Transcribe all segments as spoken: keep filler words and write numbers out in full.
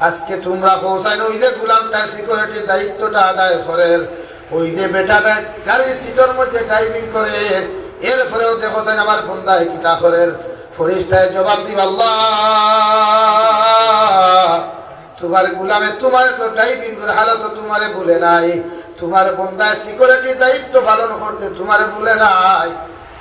আজকে তুমরা কও চাইন, ওই যে গুলামটা সিকিউরিটির দায়িত্বটা আদায় করের, ওই যে বেটাটা গাড়ির সিটর মধ্যে ড্রাইভিং করের, এরপরেও দেখো চাইন আমার বন্দায় কিতা করের। ফিরিস্তায় জবাব দিবা, "আল্লাহ, তুমার গুলামে তুমারে তো ড্রাইভিং করার হালতো তুমারে ভুলে নাই, তুমার বন্দায় সিকিউরিটির দায়িত্ব পালন করতে তুমারে ভুলে নাই।"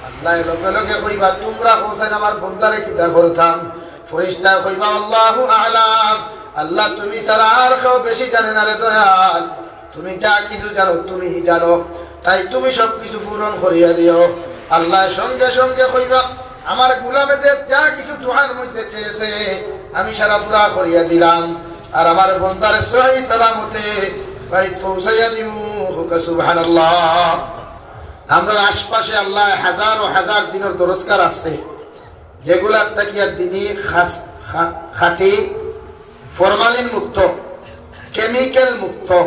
আল্লায় লগে লগে কইবা, "তুমরা কও চাইন আমার বন্দারে কিতা করতাম?" ফিরিস্তায় কইবা, "আল্লাহু আ'লাম, আল্লাহ তুমি ছাড়া আর কেউ বেশি জানে না রে দয়াল, তুমি যা কিছু জানো তুমি জানো, তাই তুমি সব কিছু পূরণ করিয়া দিও।" আল্লায় সঙ্গে সঙ্গে কইবা, "আমার গুলামে যে যা কিছু দোয়ার মধ্যে চেয়েছে, আমি সারা পুরা করিয়া দিলাম, আর আমার বন্দারে সহি সালামতে বাড়িত পৌঁছাইয়া দিমু।" কউক্কা সুবহানাল্লাহ। আমরার আশপাশে আল্লায় হাজারো হাজার দিনর দরজগার আছে, যেগুলার থাকিয়া দিনি খাস-, খা-, খাঁটি, ফরমালিন মুক্ত, কেমিক্যাল মুক্ত,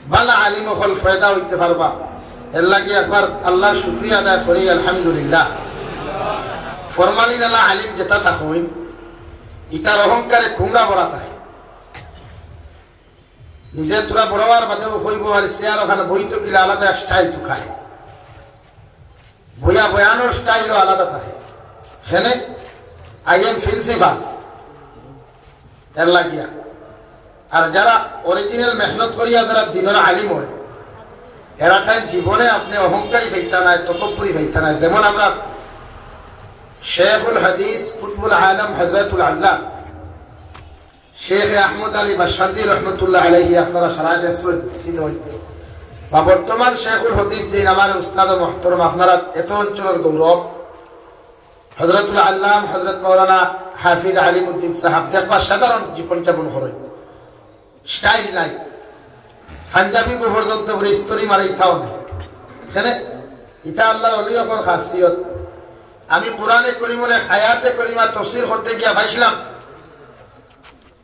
ভালা আলিম অকল পয়দা অইতে পারবা। এরলাগি একবার আল্লাহর শুকরিয়া আদায় করি, আলহামদুলিল্লাহ। ফরমালিন আলা আলিম যেটা তা কইন, ইতার অহংকারে কুমড়া ভরা থাকে। নিজে থুড়া বড় অওয়ার বাদেও কইবো, আর চেয়ার ওখানো বইতো কিলা আলাদা স্টাইল তুকায়। বইয়া বয়ানোর স্টাইলও আলাদা থাকে। এখানে I am principal, এর লাগিয়া। আর যারা অরিজিনাল মেহনত করিয়া যারা দিনর আলিম অয়, এরা তাই জীবনে আপনে অহংকারী পাইতা নায়, তকব্বুরি পাইতা নায়। যেমন আমরা শেখুল হাদিস কুতুবুল আলম হযরতুল আল্লাহ শেখ আহমদ আলী বাসকান্দি রহমতুল্লাহ আলাইহি, আপনারা সারা দেশ চিনইন, বা বর্তমান শেখুল হাদিস যেইন আমার উস্তাদ ও মুহতারাম, আপনারা এত অঞ্চলর গৌরব, হযরতুল আল্লাম হযরত মাওলানা হাফিজ আলিমউদ্দিন সাহেব, দেখবা সাধারণ জীবন যাপন করইন, স্টাইল নাই, পাঞ্জাবি পর্যন্ত উপরে ইস্ত্রি মারাইতাও নাই। এখানে ইটা আল্লাহর অলি অকলর খাসিয়ত। আমি কোরআনে করিমর এক আয়াতে করিমা তফসির করতে গিয়া পাইছিলাম,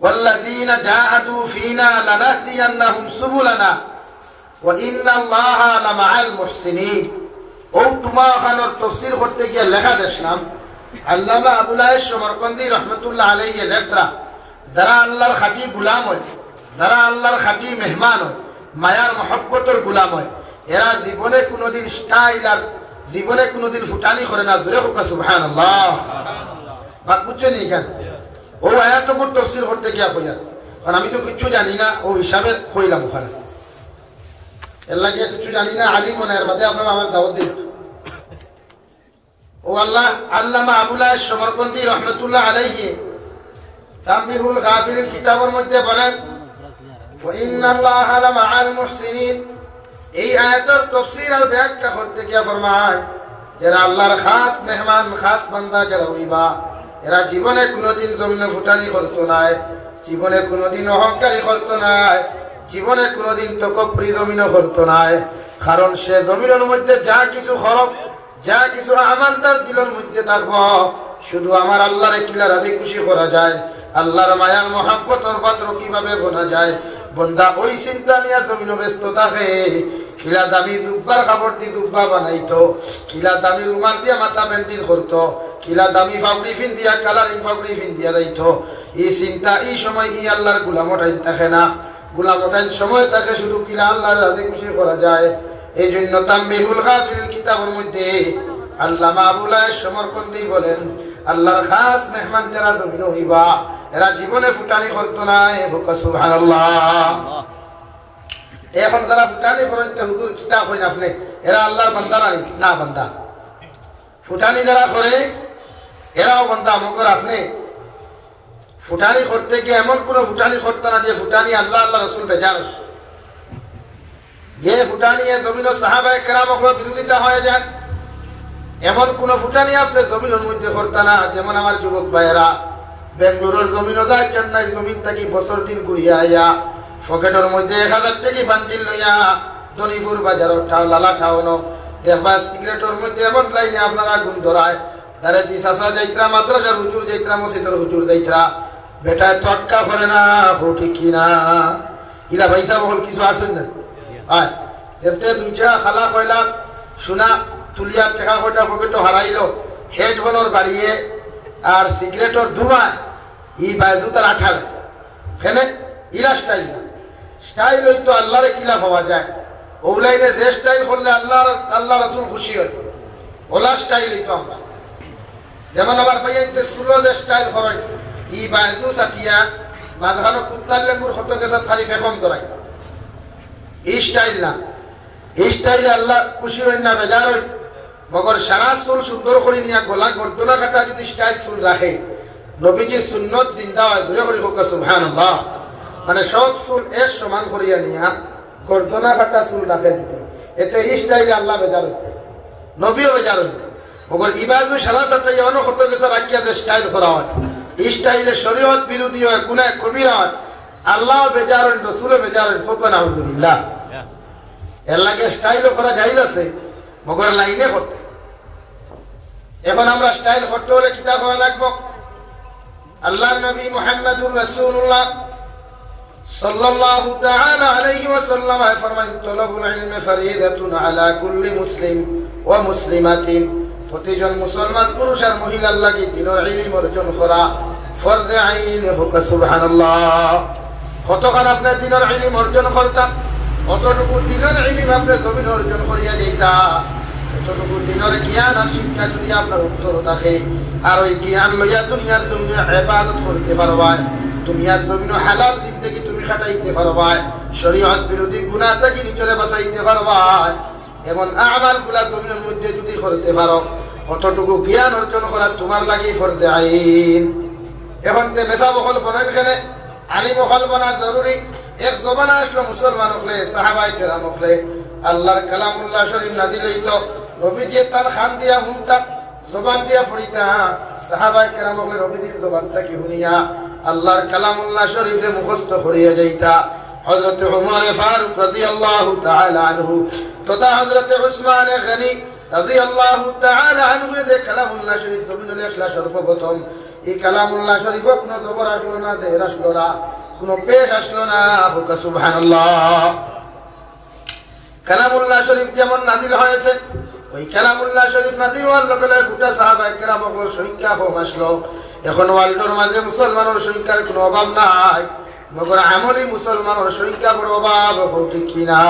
"ওয়াল্লাযীনা জাহাদু ফীনা লানাহদিয়ান্নাহুম সুবুলানা ওয়া ইন্নাল্লাহা লামাআল মুহসিনিন।" অউ টুমা অখানর তফসির করতে গিয়া লেখা দেখলাম, আল্লামা আবুল আয়েশ সমরকন্দি রহমতুল্লাহ আলাইহি লেখরা, যারা আল্লাহর খাঁটি গুলাম অয়, যারা আল্লাহর খাঁটি মেহমান অয়, মায়ার মহব্বতর গুলাম অয়, এরা জীবনে কুনুদিন স্টাইল আর জীবনে কুনুদিন ফুটানি করে না। জোরে কউক্কা সুবহানাল্লাহ। মাত বুঝছইন নি কেন? অউ আয়াতগুর তফসির করতে গিয়া কইয়া, কারণ আমি তো কিচ্ছু জানি না, অউ হিসাবে কইলাম অখানে। এরলাগি কিচ্ছু জানি না, আলিমও না, এর বাদে আপনারা আমারে দাওয়াত দিন। অউ আল্লাহ, আল্লামা আবুল আয়েশ সমরকন্দি রহমতুল্লাহ আলাইহি তানবীহুল গাফিলিন কিতাবর মধ্যে বলেন, "ওয়া ইন্নাল্লাহা লামাআল মুহসিনিন।" এই আয়াতর তফসির আর ব্যাখ্যা করতে গিয়া ফরমায়, যারা আল্লাহর খাস মেহমান, খাস বান্দা যারা অইবা, এরা জীবনে কুনুদিন জমিনো ফুটানি করতো নায়, জীবনে কুনুদিন অহংকারী করতো নায়, জীবনে কুনুদিন তকব্বুরি জমিনো করতো নায়। কারণ সে জমিনর মধ্যে যা কিছু করউক, যা কিছু আমানদার দিলর মধ্যে থাকবো, শুধু আমার আল্লাহরে কিলা রাজি খুশি করা যায়, আল্লাহর মায়ার মহব্বতর পাত্র কিভাবে বনা যায়, বন্দা ওই চিন্তা নিয়া জমিনো ব্যস্ত থাকে। কিলা দামি জুব্বার কাপড় দি জুব্বা বানাইতো, কিলা দামি রুমাল দিয়া মাথা ব্যান্ডেজ করতো, কিলা দামি পাগড়ি ফিন্দিয়া, কালারিং পাগড়ি ফিন্দিয়া যাইতো। ই চিন্তা ই সময় ই আল্লাহর গুলামর টাইম থাকে না। গুলামর টাইম সময় থাকে শুধু কিলা আল্লাহর রাজি খুশি করা যায়। এই জন্য তানবীহুল গাফিলিন কিতাবর মধ্যে আল্লামা আবুল আয়েশ সমরকন্দি বলেন, আল্লাহর খাস মেহমান যারা জমিনো অইবা, এরা জীবনে ফুটানি করতো নায়। কউক্কা সুবহানাল্লাহ। এখন যারা ফুটানি করইন, তে হুজুর কিতা কইন আপনে? এরা আল্লাহর বান্দা না নি? না বান্দা। ফুটানি যারা করে, এরাও বান্দা। মগর আপনে ফুটানি করতে গিয়া এমন কুনু ফুটানি করতা না যে ফুটানি আল্লাহ, আল্লাহ রসুল বেজার অইন। যে ফুটানি এ জমিনো সাহাবায়ে কেরাম অকলর বিরোধিতা অইয়া যায়, এমন কুনু ফুটানি আপনে জমিনর মধ্যে করতা না। যেমন আমার যুবক ভাইয়েরা বেঙ্গালুরুর জমিনো যায়, চেন্নাইর জমিন থাকি বছর দিন ঘুরিয়া আইয়া পকেটর মধ্যে এক হাজার টেকি বান্ডিল লইয়া ধনীপুর বাজারর টাউ-, লালা টাউনো দেখবা সিগারেটর মধ্যে এমন লাইনে আপনারা আগুন ধরায়, তারে দি চাচা যাইতরা, মাদ্রাসার হুজুর যাইতরা, মসজিদর হুজুর যাইতরা, বেটায় তোয়াক্কা করে না, কও ঠিক কি না? ইলা ভাইসাব অকল কিছু আছইন না? আয়, এতে দুইটা কালা কয়লা সোনা তুলিয়া টেকা কয়টা পকেটো হারাইলো, হেডফোনর বাড়িয়ে আর সিগারেটর ধোঁয়ায়, ই বায়ু তার আঠালে। কেনে? ইলা স্টাইল না। স্টাইল অইতো আল্লারে কিলা পাওয়া যায়, অউ লাইনে যে স্টাইল করলে আল্লাহ, আল্লাহ রসুল খুশি অইন, অলা স্টাইল অইতো আমরা। যেমন আমার ভাইয়াইন্তে চুলো যে স্টাইল করইন, ই বায়দু সাটিয়া মাঝখানো কুত্তার লেঙ্গুর কত গেছে খালি ফেকন ধরাই, ই স্টাইল না। ই স্টাইলে আল্লাহ খুশি অইন না, বেজার অইন। মগর সারা চুল সুন্দর করি নিয়া গলা গর্দনা কাটা যদি স্টাইল চুল রাখে, নবীজির সুন্নত জিন্দা অয়। জোরে করি কউক্কা সুবহানাল্লাহ। মানে সব চুল এক সমান করিয়া নিয়া গর্দনা কাটা চুল রাখে যদি, এতে ই স্টাইলে আল্লাহ বেজার অইন, নবীও বেজার অইন। মগর ইবাদু সারা সাটা ইয়ানো কত গেছে রাখিয়া যে স্টাইল করা অয়, ই স্টাইলে শরীয়ত বিরোধী অয়, গুনাহ কবিরা অয়, আল্লাহ বেজার অইন, রসুলও বেজার অইন। কউক্কা নাউজুবিল্লাহ। এর লাগি স্টাইলও করা জায়েজ আছে, মগর লাইনে করতে। এখন আমরা স্টাইল করতে অইলে কিতা করা লাগবো? আল্লাহর নবী মুহাম্মাদুর রাসূলুল্লাহ সাল্লাল্লাহু তাআলা আলাইহি ওয়াসাল্লাম ফরমাইন, "তলবুল ইলমি ফারিদাতুন আলা কুল্লি মুসলিম ওয়া মুসলিমাতিন।" প্রতিজন মুসলমান পুরুষ আর মহিলার লাগি দ্বীনর ইলিম অর্জন করা ফরজে আইন। কউক্কা সুবহানাল্লাহ। কতখান আপনে দ্বীনর ইলিম অর্জন করতা, অতটুকু দ্বীনর ইলিম আপনে জমিনো অর্জন করিয়া যাইতা। অতটুকু দ্বীনর জ্ঞান আর শিক্ষা যদি আপনার অন্তরো থাকে, আর ওই জ্ঞান লইয়া দুনিয়ার জমিনো ইবাদত করতে পারবায়, দুনিয়ার জমিনো হালাল জিন্দেগি তুমি কাটাইতে পারবায়, শরীয়ত বিরোধী গুনাহ থাকি নিজরে বাঁচাইতে পারবায়, এমন আমালগুলা জমিনর মধ্যে যদি করতে পারো, অতটুকু জ্ঞান অর্জন করা তুমার লাগি ফরজে আইন। এখন তে মেসাব অকল বনইন কেনে, আলিম অকল বনা জরুরি। এক জমানা আছলো মুসলমান অকলে, সাহাবায়ে কেরাম অকলে আল্লাহর কালামুল্লাহ শরীফ নাজিল অইতো, নবীজিয়ে তান কান দিয়া হুনতা, জবান দিয়া পড়িতা। সাহাবায়ে কেরাম অকলে নবীজির জবান থাকি হুনিয়া আল্লাহর কালামুল্লাহ শরীফরে মুখস্থ করিয়া যাইতা। হযরতে উমরে ফারুক রাদিয়াল্লাহু তাআলা আনহু তথা হযরতে উসমানে গনি রাদিয়াল্লাহু তাআলা আনহু যে কালামুল্লাহ শরীফ জমিনো লেখলা সর্বপ্রথম, ই কালামুল্লাহ শরীফো কুনু জবর আছলো না, জের আছলো না, কুনু পেশ আছলো না। কউক্কা সুবহানাল্লাহ। কালামুল্লাহ শরীফ যেমন নাজিল হয়েছে, ওই কালামুল্লাহ শরীফ নাজিল হওয়ার লগে লগে গোটা সাহাবায়ে কেরাম অকলর সংখ্যা কম আছলো। এখন ওয়ার্ল্ডর মাঝে মুসলমানর সংখ্যার কুনু অভাব নাই, মগর আমলি মুসলমানর সংখ্যা বড় অভাব, কও ঠিক কি না?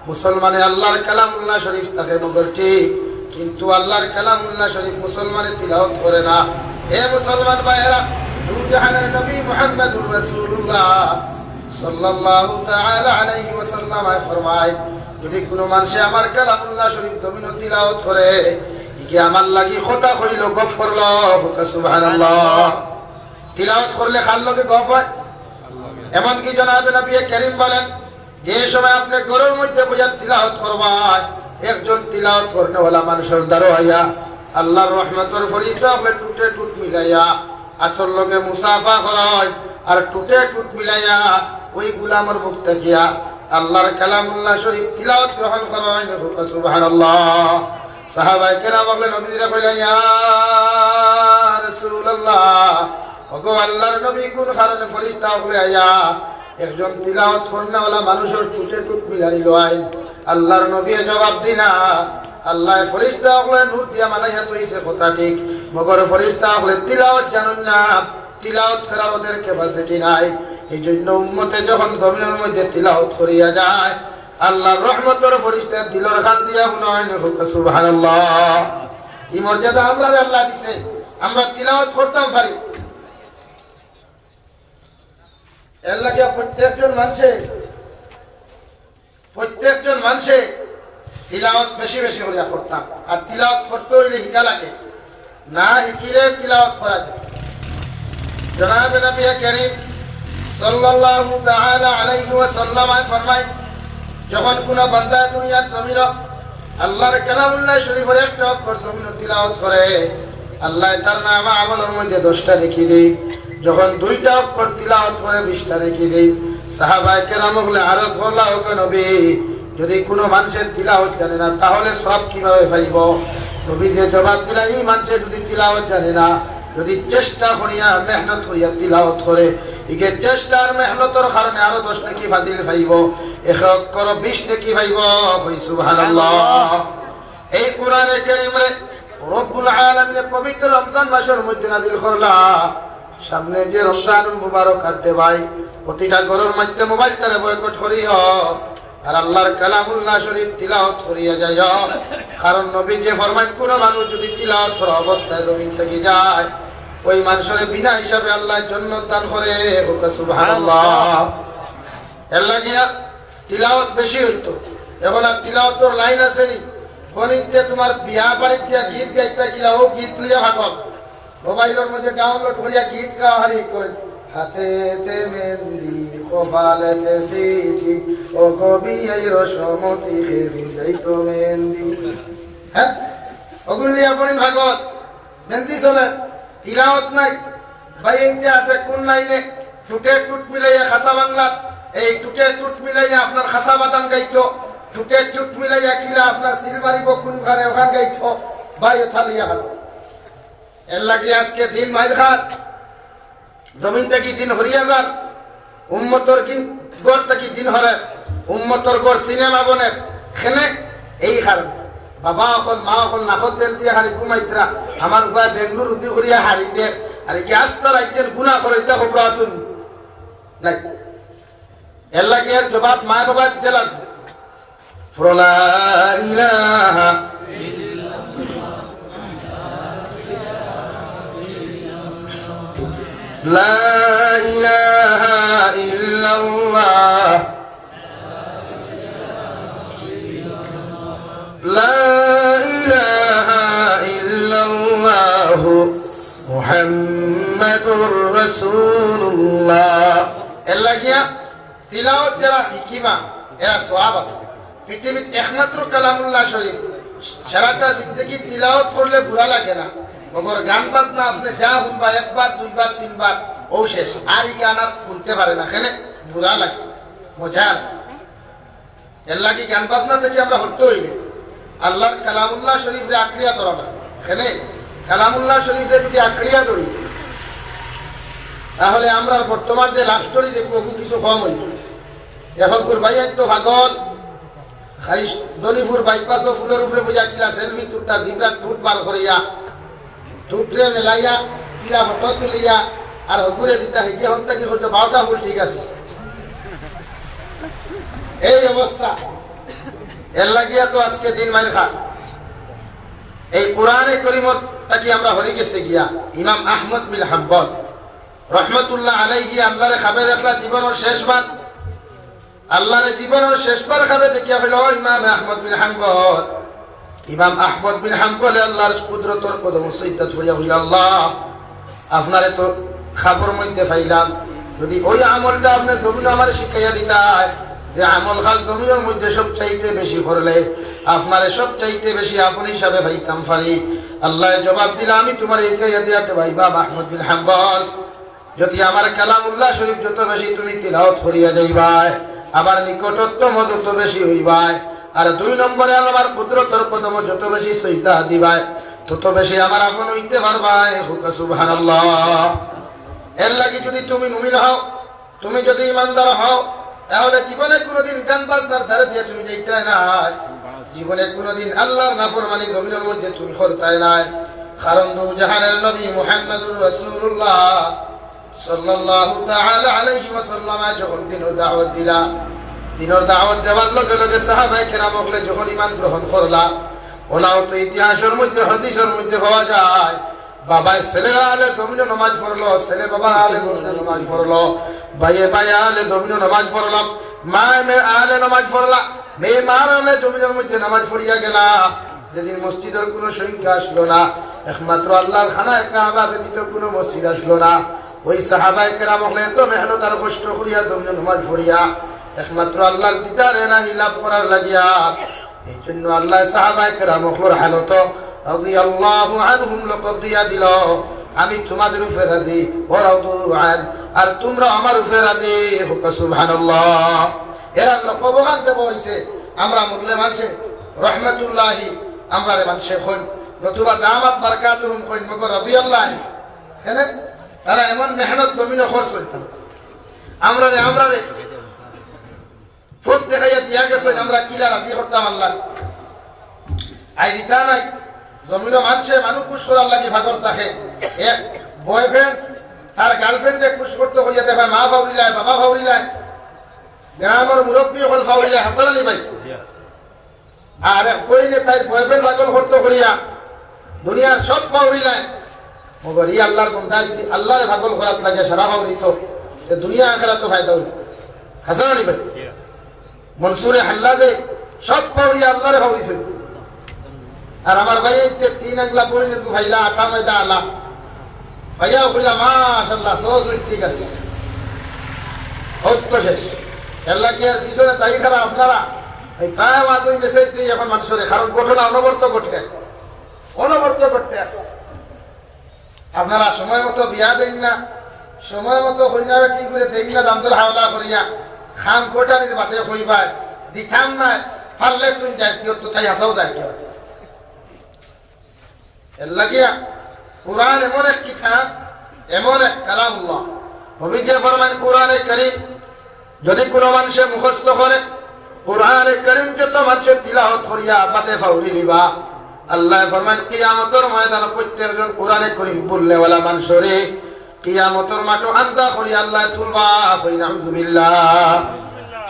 মুসলমানে আল্লাহর কালামুল্লাহ শরীফ থাকে মগর ঠিক, কিন্তু আল্লাহর কালামুল্লাহ শরীফ মুসলমানে তিলাওয়াত করে না। হে মুসলমান ভাইয়েরা, নূর জাহানের নবী মুহাম্মাদুর রাসূলুল্লাহ সাল্লাল্লাহু তাআলা আলাইহি ওয়াসাল্লাম ফরমায়, যদি কুনু মানষে আমার কালামুল্লাহ শরীফ জমিনো তিলাওয়াত করে, ইগিয়ে আমার লাগি কথা কইলো, গফ করলো। কউক্কা সুবহানাল্লাহ। তিলাওয়াত করলে কার লগে গফ অয়? এমনকি জনাবে নবী করিম বলেন, যে সময় আপনে ঘরর মধ্যে বইয়া তিলাওয়াত করবায়, একজন তিলাওয়াত করনেওয়ালা মানষর দ্বারো আইয়া আল্লাহর রহমতর ফরিস্তা অকলে ঠুটে ঠুট মিলাইয়া আতর লগে মুসাফা করইন, আর ঠুটে ঠুট মিলাইয়া ওই গুলামর মুখ থাকিয়া আল্লাহর কালামুল্লাহ শরীফ তিলাওয়াত গ্রহণ করইন। কউক্কা সুবহানাল্লাহ। সাহাবায়ে কেরাম অকলে নবীজিরে কইলা, "ইয়া রাসূলুল্লাহ, ওগো আল্লাহর নবী, কুন কারণে ফরিস্তা অকলে আইয়া একজন তিলাওয়াত করনেওয়ালা মানষর ঠুটে ঠুট মিলাইলো আইন?" আল্লাহর নবীয়ে জবাব দিলা, "আল্লায় ফরিস্তা অকলরে নূর দিয়া বানাইয়া থইছে, কথা ঠিক, মগর ফরিস্তা অকলে তিলাওয়াত জানইন না, তিলাওয়াত করার ওদের capacity নাই। এই জন্য উম্মতে যখন জমিনর মধ্যে তিলাওয়াত করিয়া যায়, আল্লাহর রহমতর ফরিস্তা দিলর কান দিয়া হুনইন।" কউক্কা সুবহানাল্লাহ। ই মর্যাদা আমরারে আল্লায় দিছে, আমরা তিলাওয়াত করতাম পারি। এর লাগি প্রত্যেকজন মানষে, প্রত্যেকজন মানষে তিলাওয়াত বেশি বেশি করিয়া করতাম। আর তিলাওয়াত করতে অইলে হিকা লাগে, না হিকিলে তিলাওয়াত করা যায়। জনাবে নবী করিম সাল্লাল্লাহু তাআলা আলাইহি ওয়াসাল্লাম ফরমায়, যখন কুনু বান্দা দুনিয়ার জমিনো আল্লাহর কালামুল্লাহ শরীফর একটা অক্ষর জমিনো তিলাওয়াত করে, আল্লায় তার নামা আমলর মধ্যে দশটা নেকি দেইন। যখন দুইটা অক্ষর তিলাওয়াত করে, বিশটা নেকি দেইন। সাহাবায়ে কেরাম অকলে আরজ করলা, "ওগো নবী, যদি কুনু মানষে তিলাওয়াত জানে না, তাহলে সওয়াব কিভাবে পাইবো?" নবীজিয়ে জবাব দিলা, "ই মানষে যদি তিলাওয়াত জানে না, যদি চেষ্টা করিয়া, মেহনত করিয়া তিলাওয়াত করে, ইগিয়ে চেষ্টা আর মেহনতর কারণে আরো দশ নেকি ফাজিল পাইবো, এক অক্ষরো বিশ নেকি পাইবো।" কই সুবহানাল্লাহ। এই কোরআনে কারীমরে রব্বুল আলামিনে পবিত্র রমজান মাসর মধ্যে নাজিল করলা। সামনে যে রমজান মুবারক আসছে ভাই, প্রতিটা ঘরর মধ্যে মোবাইলটারে বয়কট করিও, আর আল্লাহর কালামুল্লাহ শরীফ তিলাওয়াত করিয়া যাইও। কারণ নবীজি ফরমাইন, কোনো মানুষ যদি তিলাওয়াত করা অবস্থায় জমিন থাকি যায়, ওই মানুষরে বিনা হিসাবে আল্লাহ জান্নাত দান করে। হোক সুবহানাল্লাহ। এর লাগিয়া তিলাওয়াত বেশি অইতো। এখন আর তিলাওয়াতর লাইন আছে নি? বনিতে তোমার বিয়া বাড়িত গিয়া গীত গাইতা গিলা, ও গীত লইয়া ভাগল। মোবাইলর মধ্যে ডাউনলোড করিয়া গীত গাওয়া হারি করেন। হাতেতে মেহেন্দি, কপালেতে সিটি, ও কবি এই রসমতি খেলি যাইতো মেহেন্দি। হ্যাঁ, ওগুন লিয়া বনিন ভাগল। মেহেন্দি চলে, তিলাওয়াত নাই। ভাই, এই যে আছে কোন লাইনে? টুটে টুট মিলাইয়া খাসা বাংলা, এই টুটে টুট মিলাইয়া আপনার খাসা বাদাম গাইতো, টুটে টুট মিলাইয়া কিলা আপনার সিলমারি বকুন ঘরে ওখান গাইতো। ভাই, ওঠা লইয়া হাঁটো। এর লাগি আজকে দিন মাইর খান, জমিন থাকি দিন হরিয়া যার, উম্মতর কি ঘর থাকি দিন হরে, উম্মতর ঘর সিনেমা বনে, খেনে। এই কারণে বাবা অকল, মা অকল নাকত তেল দিয়া খালি ঘুমাইতরা। আমার উপায় বেঙ্গলুরু রুজি করিয়া হারি দে, আর এই আস্তা রাইতের গুণা করে, এটা খবর আসুন নাই। এর লাগি এর জবাব মা বাবা দিতে লাগবে। পড়ো, লা ইলাহা, লা ইলাহা ইল্লাল্লাহ, লা ইলাহা ইল্লাল্লাহু মুহাম্মাদুর রাসূলুল্লাহ। এর লাগিয়া তিলাওয়াত যারা হিকিবা, এরা সওয়াব আছে। পৃথিবীত একমাত্র কালামুল্লাহ শরীফ, সারাটা জিন্দেগি তিলাওয়াত করলে বুরা লাগে না। মগর গান বাজনা আপনে যা হুনবা, একবার, দুইবার, তিনবার, ও শেষ। আর এই গান আর হুনতে পারে না, খেনে বুরা লাগে, মজা লাগে। এর লাগি গান বাজনা থাকি আমরা হটতে অইলে আল্লাহর কালামুল্লাহ শরীফরে আঁকড়িয়া ধরা না। খেনে কালামুল্লাহ শরীফরে যদি আঁকড়িয়া ধরি, তাহলে আমরার বর্তমান যে লাভ স্টোরি দেখবো, ওগু কিছু কম অইবো। এখন কুরবাই তো পাগল, খালি দনিপুর বাইপাসও ফুলর উপরে বইয়া কিলা সেলফি তুলতা, দিবরা টুট বার করিয়া, টুটরে মেলাইয়া, কিলা ফটো তুলিয়া, আর হগুরে দিতা, হেগিয়ে হন্তা কি হইতো, বারোটা ফুল ঠিক আছে। এই অবস্থা। এর লাগিয়া তো আজকে দিন মাইর খান। এই কোরআনে করিমর থাকি আমরা হরি গেছে গিয়া। ইমাম আহমদ বিন হাম্বল রহমতুল্লাহ আলাইহি আল্লাহরে খাবে দেখলা জীবনর শেষবার। আল্লাহরে জীবনর শেষবার খাবে দেখিয়া কইল, "ও ইমাম আহমদ বিন হাম্বল।" ইমাম আহমদ বিন হাম্বলে আল্লাহর কুদরতর কদম সইজদাত করিয়া কইল, "আল্লাহ, আপনারে তো খাবর মধ্যে পাইলাম, যদি ওই আমলটা আপনে জমিনো আমারে শিখাইয়া দিতায়, যে আমল খান জমিনর মধ্যে সবচাইতে বেশি করলে আপনারে সবচাইতে বেশি আপন হিসাবে পাইতাম পারি।" আল্লাহ জবাব দিলা, "আমি তোমারে শিখাইয়া দিয়া দেবা ইমাম আহমদ বিন হাম্বল।" যদি আমার কালামুল্লাহ শরীফ যত বেশি তুমি তিলাওয়াত করিয়া যাইবায়, আমার নিকটতম যত বেশি হইবায়, আর দুই নম্বরে আমার কুদরতর কদম যত বেশি সইজদা দিবায়, তত বেশি আমার আপন হইতে পারবায়। হোক সুবহানাল্লাহ। এর লাগি যদি তুমি মুমিন হও, তুমি যদি ইমানদার হও, তাহলে জীবনে কোনোদিন গান বাজনার ধারে দিয়া তুমি যাইতায় নায়, জীবনে কোনোদিন আল্লাহর নাফরমানি জমিনর মধ্যে তুমি করতায় নায়। কারণ দুজাহানের নবী মুহাম্মাদুর রাসূলুল্লাহ সাল্লাল্লাহু তাআলা আলাইহি ওয়াসাল্লামে যখন দ্বীনর দাওয়াত দিলা, দ্বীনর দাওয়াত দেওয়ার লগে লগে সাহাবায়ে কেরাম অকলে যখন ঈমান গ্রহণ করলা, ওলাও তো ইতিহাসর মধ্যে, হাদিসর মধ্যে পাওয়া যায়, বাবায় ছেলের আলে জমিনো নামাজ পড়লো, ছেলে বাবার আলে জমিনো নামাজ পড়লো, ভাইয়ে ভাইয়ে আলে জমিনো নামাজ পড়লো, মায়ে মেয়ের আলে নামাজ পড়লা, মেয়ে মার আলে জমিনর মধ্যে নামাজ পড়িয়া গেলা। যেদিন মসজিদর কোনো সংখ্যা আসলো না, একমাত্র আল্লাহর খানায়ে কাবা ব্যতীত কোনো মসজিদ আসলো না। ওই সাহাবায়ে কেরাম অকলে এত মেহনত আর কষ্ট করিয়া জমিনো নামাজ পড়িয়া একমাত্র আল্লাহর দিদার এলাহি লাভ করার লাগিয়া, এই জন্য আল্লাহ সাহাবায়ে কেরাম অকলর হালত রাদিয়াল্লাহু আনহুম লকব দিয়া দিল, "আমি তোমাদের উপরে রাজি, ওয়া রাদু আন, আর তোমরা আমার উপরে রাজি।" হোক সুবহানাল্লাহ। এরা লকব ওখান থেকে হইছে, আমরা মরলে মানষে রহমতুল্লাহি, আমরারে মানষে কইন, নতুবা দামাত বারকাতুহুম কইন, মগর রাদিয়াল্লাহু। কেনে? তারা এমন মেহনত জমিনো খরচ অইতো। আমরারে, আমরারে পথ দেখাইয়া দিয়া গেছইন, আমরা কিলা রাতি করতাম আল্লাহ। আই দিতা নাই, জমিনো মানষে মানুষ খুশ করার লাগি পাগল থাকে। এক বয়ফ্রেন্ড তার গার্লফ্রেন্ডে খুশ করতো করিয়া দেখে, মা ফাউরিলায়, বাবা ফাউরিলায়, গ্রামর মুরব্বী অকল ফাউরিলায়, হাসান আলী ভাই। আর এক বইনে তাই বয়ফ্রেন্ড পাগল করতো করিয়া দুনিয়ার সব ফাউরিলায়। মগর ই আল্লাহর বন্দা যদি আল্লাহরে পাগল করাত লাগে সারা ফাউরি তো, তে দুনিয়া আখেরাত তো ফায়দা অইল। হাসান আলী ভাই। মনসুরে হাল্লাদে সব ফাউরিয়া আল্লাহরে ফাউরিছে। আর আমার ভাই এই যে তিন আগলা পড়ি নিয়ে ভাইলা আটা ময়দা আলা। ভাইয়াও কইলা, "মাশাআল্লাহ, সহজ ঠিক আছে।" অত তো শেষ। এর লাগি আর পিছনে তাই খারাপ আপনারা। এই প্রায় মাত্রই মেসেজ দিই এখন মানুষরে, কারণ ঘটনা অনবরত ঘটে, অনবরত ঘটতে আছে। আপনারা সময় মতো বিয়া দেন না, সময় মতো কইনা বেটি করে দেন না, দামদর হাওলা করিয়া খাম কোটানির বাদে কইবায়, "দিতাম না, পারলে তুই যাইস কি, তো তাই হাসাও যায় কেউ।" এর লাগিয়া কোরআন এমন এক কিতাব, এমন এক কালামুল্লাহ। নবীজি ফরমান, কোরআনে করিম যদি কোনো মানুষে মুখস্থ করে, কোরআনে করিম যত মানুষে তিলাওয়াত করিয়া বাদে ফাউরি নিবা, আল্লাহ ফরমান, কিয়ামতর ময়দানে প্রত্যেকজন কোরআনে করিম পড়নেওয়ালা মানুষরে কিয়ামতর মাঠো আন্দা করি আল্লাহ তুলবা। কই নাউজুবিল্লাহ।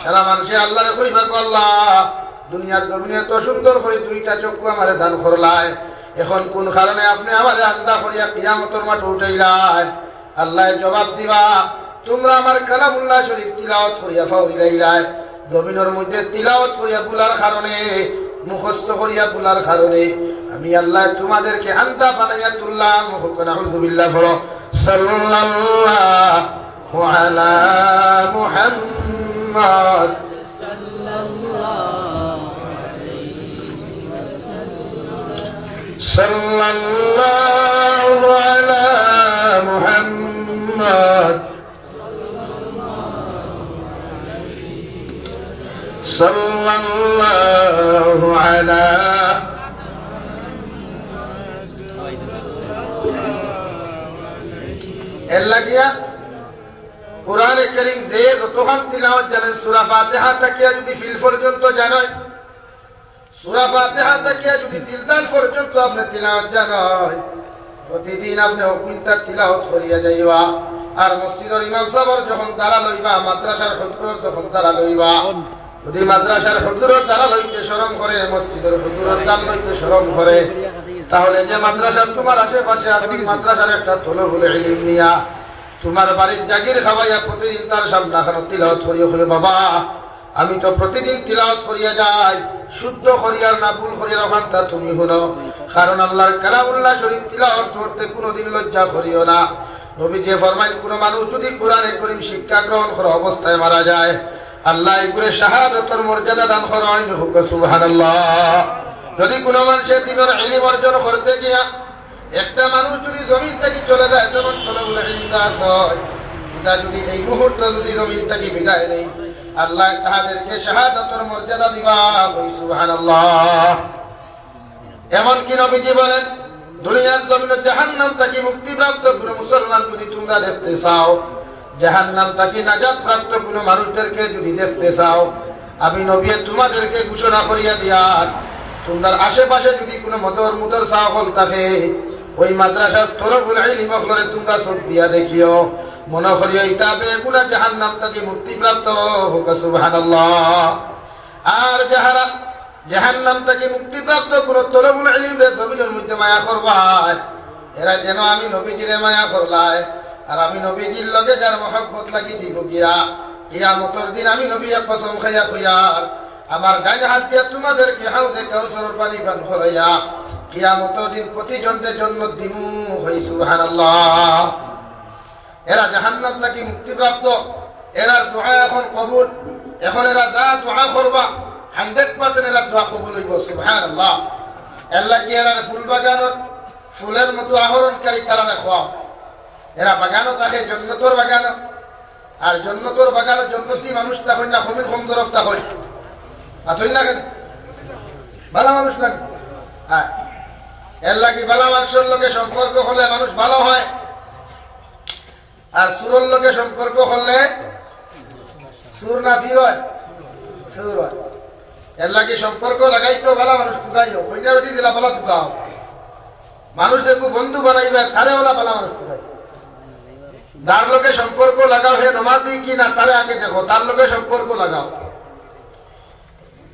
সারা মানুষে আল্লাহরে কইবা, "গো আল্লাহ, দুনিয়ার জমিনে এত সুন্দর করি দুইটা চক্ষু আমারে দান করলায়, এখন কোন কারণে আপনে আমারে আন্দা করিয়া কিয়ামতর মাঠো উঠাইলায়?" আল্লাহ জবাব দিবা, "তোমরা আমার কালামুল্লাহ শরীফ তিলাওয়াত করিয়া ফাউরি লাইলায়, জমিনর মধ্যে তিলাওয়াত করিয়া ভুলার কারণে, মুখস্থ করিয়া ভুলার কারণে আমি আল্লাহ তোমাদেরকে আন্দা বানাইয়া তুললাম।" কও নাউজুবিল্লাহ পড়ো। সাল্লাল্লাহু আলা মুহাম্মদ। সাল্লাল্লাহু আলা মুহাম্মদ। সাল্লাল্লাহু আলা। এর লাগিয়া কোরআনে করিম যে যতখান তিলাওয়াত জানে, সূরা ফাতিহা থাকিয়া যদি ফিল পর্যন্ত জানে, সূরা ফাতিহা থাকিয়া যদি তিলতাল পর্যন্ত আপনে তিলাওয়াত জানে, প্রতিদিন আপনে অকুন্তা তিলাওয়াত করিয়া যাইবা। আর মসজিদর ইমাম সাবর যখন দ্বারা লইবা, মাদ্রাসার হুজুরর যখন দ্বারা লইবা, যদি মাদ্রাসার হুজুরর দ্বারা লইতে শরম করে, মসজিদর হুজুরর দ্বারা লইতে শরম করে, তাহলে যে মাদ্রাসা তোমার আশেপাশে আছে, মাদ্রাসার একটা তলবুল ইলিম নিয়া তোমার বাড়ির জাগির খাওয়াইয়া প্রতিদিন তার সামনে খানো তিলাওয়াত করিও, কইও, "বাবা, আমি তো প্রতিদিন তিলাওয়াত করিয়া যাই, শুদ্ধ করিয়ার না ভুল করিয়ার, ওখানটা তুমি হুনো।" কারণ আল্লাহর কালামুল্লাহ শরীফ তিলাওয়াত করতে কোনোদিন লজ্জা করিও না। নবীজি ফরমাইন, কোনো মানুষ যদি কোরআনে করিম শিক্ষা গ্রহণ করা অবস্থায় মারা যায়, আল্লাহ এগুরে শাহাদতর মর্যাদা দান করা হয়নি, কও সুবহানাল্লাহ। যদি কোনো মানুষের দিনের ইলিম অর্জন করতে গিয়া একটা মানুষ যদি জমিন থাকি চলে যায়, যেমন তলবুল ইলিমরা আছে, এটা যদি এই মুহূর্তে যদি জমিন থাকি বিদায় নেই, আল্লাহ তাদেরকে শাহাদতর মর্যাদা দিবা, কও সুবহানাল্লাহ। এমনকি নবীজি বলেন, দুনিয়ার জমিনে জাহান্নাম থাকি মুক্তিপ্রাপ্ত কোনো মুসলমান যদি তোমরা দেখতে চাও, জাহান্নাম থাকি নাজাত প্রাপ্ত কোনো মানুষদেরকে যদি দেখতে চাও, আমি নবী তোমাদেরকে ঘোষণা করিয়া দিয়ার, তোমরার আশেপাশে যদি কোনো মদর মুদরসা হল থাকে, ওই মাদ্রাসার তলবুল ইলিম অকলরে তোমরা চোখ দিয়া দেখিও, মনে করিও ইতা বেগুনা জাহান্নাম থাকি মুক্তিপ্রাপ্ত, কও সুবহানাল্লাহ। আর যাহারা জাহান্নাম থাকি মুক্তিপ্রাপ্ত কোনো তলবুল ইলিমরে জমিনর মধ্যে মায়া করবায়, এরা যেন আমি নবীজিরে মায়া করলায়, আর আমি নবীজির লগে যার মহব্বত লাগি দিব গিয়া, কিয়ামতর দিন আমি নবী এক কসম খাইয়া কইয়ার, আমার ডাইন হাত দিয়া তোমাদেরকে হাউজে কাউসারর পানি পান করাইয়া, কিয়ামতর দিন প্রতিজনরে জন্নত দিমু, কও সুবহানাল্লাহ। এরা জাহান্নাম থাকি মুক্তিপ্রাপ্ত, এরার দোয়া এখন কবুল। এখন এরা যা দোয়া করবা, হান্ড্রেড পার্সেন্ট এরার দোয়া কবুল অইবো। সুবহানাল্লাহ। এর লাগি এরার ফুল বাগানর ফুলের মতো আহরণকারী তারারে কও। এরা বাগানো থাকে, জন্নতর বাগানো। আর জন্নতর বাগানো জন্নতি মানুষ থাকইন না, কমিন কম দরদ থাকইন। আর থাকইন না কেনে? ভালা মানুষ না নি? হ্যাঁ। এর লাগি ভালা মানুষর লগে সম্পর্ক করলে মানুষ ভালো হয়। আর চুরর লগে সম্পর্ক করলে চুর না ফির হয়? চুর হয়। এর লাগি সম্পর্ক লাগাইতেও ভালা মানুষ তুকাইও, কইনা বেটি দিলা ভালা তুকাও। মানুষ যেগু বন্ধু বানাইবা, তারে ওলা ভালা মানুষ তুকাইও। যার লগে সম্পর্ক লাগাও, হে নমাজি কি না, তারে আগে দেখো, তার লগে সম্পর্ক লাগাও।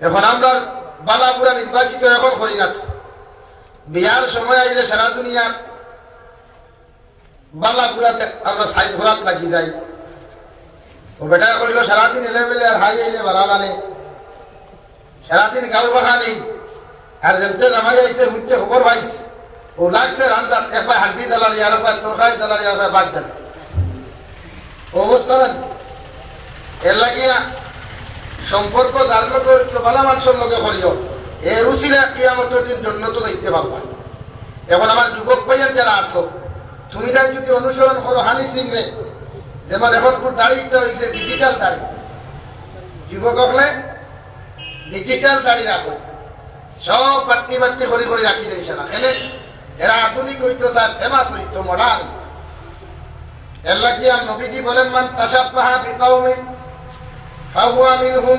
এখন আমরার বালা বুরা নির্বাচিত এখন করি না। বিয়ার সময় আইলে সারা দুনিয়ার বালা বুরা দে-, আমরা সাইড ঘোরাত লাগি যাই। ও বেটায় কইলো, "সারাদিন এলে বেলে আর হাই আইলে বালা মানে।" সারাদিন গাউ বাখানি, আর যেমতে জামাই আইছে, হুনছে, খবর পাইছে, ও লাগছে রান্দাত, একবার হাড্ডি দালালি, আর একবার তরকারি দালালি, আর একবার ভাত দালালি। ও অবস্থা না? এর লাগিয়া সম্পর্ক যার লগে অইতো, বালা মানষর লগে করিও, এর উসিলা কিয়ামতর দিন জন্নতো যাইতে পারবা। এখন আমার যুবক ভাইয়ার যারা আছো, তুমি তাই যদি অনুসরণ করো হানি সিংরে, যেমন এখন খুব দাড়ি ইটা অইছে, ডিজিটাল দাড়ি, যুবক হকলে ডিজিটাল দাড়ি রাখো, সব বাট্টি বাট্টি করি করি রাখি দেয় সারা। কেনে? এরা আধুনিক অইতো চায়, ফেমাস অইতো, মডার্ন। এর লাগিয়া নবীজি বলেন, "মান তাশাব্বাহা বিকাউমিন ফাহুয়া মিনহুম,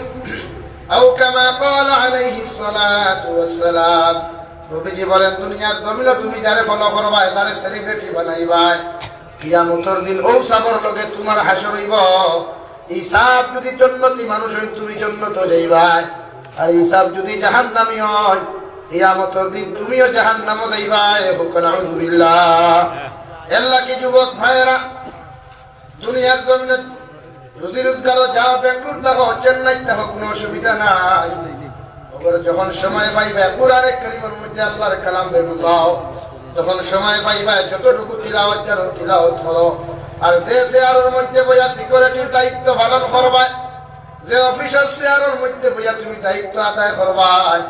আও কামা ক্বালা আলাইহিস সালাতু ওয়াস সালাম।" নবীজি বলেন, "দুনিয়ার জমিনো তুমি যারে ফলো করবায়, তারে সেলিব্রিটি বানাইবায়, কিয়ামতর দিন অউ সাবর লগে তুমার হাশর অইবো।" ই সাব যদি জন্নতি মানুষ অইন, তুমি জন্নতো যাইবায়, আর ই সাব যদি জাহান্নামী অইন, কিয়ামতর দিন তুমিও জাহান্নামো যাইবায়। কউক্কা নাউযুবিল্লাহ। এর লাগি যুবক ভাইয়েরা, দুনিয়ার জমিনো রুজি রোজগারো যাও, বেঙ্গালুর থাকো, চেন্নাই থাকো, কুনু অসুবিধা নাই। অগর যখন সময় পাইবায়, কুরআনে কারীমর মধ্যে আল্লার কালামরে ঢুকাও। যখন সময় পাইবায়, যতটুকু তিলাওয়াত জানো, তিলাওয়াত করো। আর যে চেয়ারর মধ্যে বইয়া সিকিউরিটির দায়িত্ব পালন করবায়, যে অফিসর চেয়ারর মধ্যে বইয়া তুমি দায়িত্ব আদায় করবায়,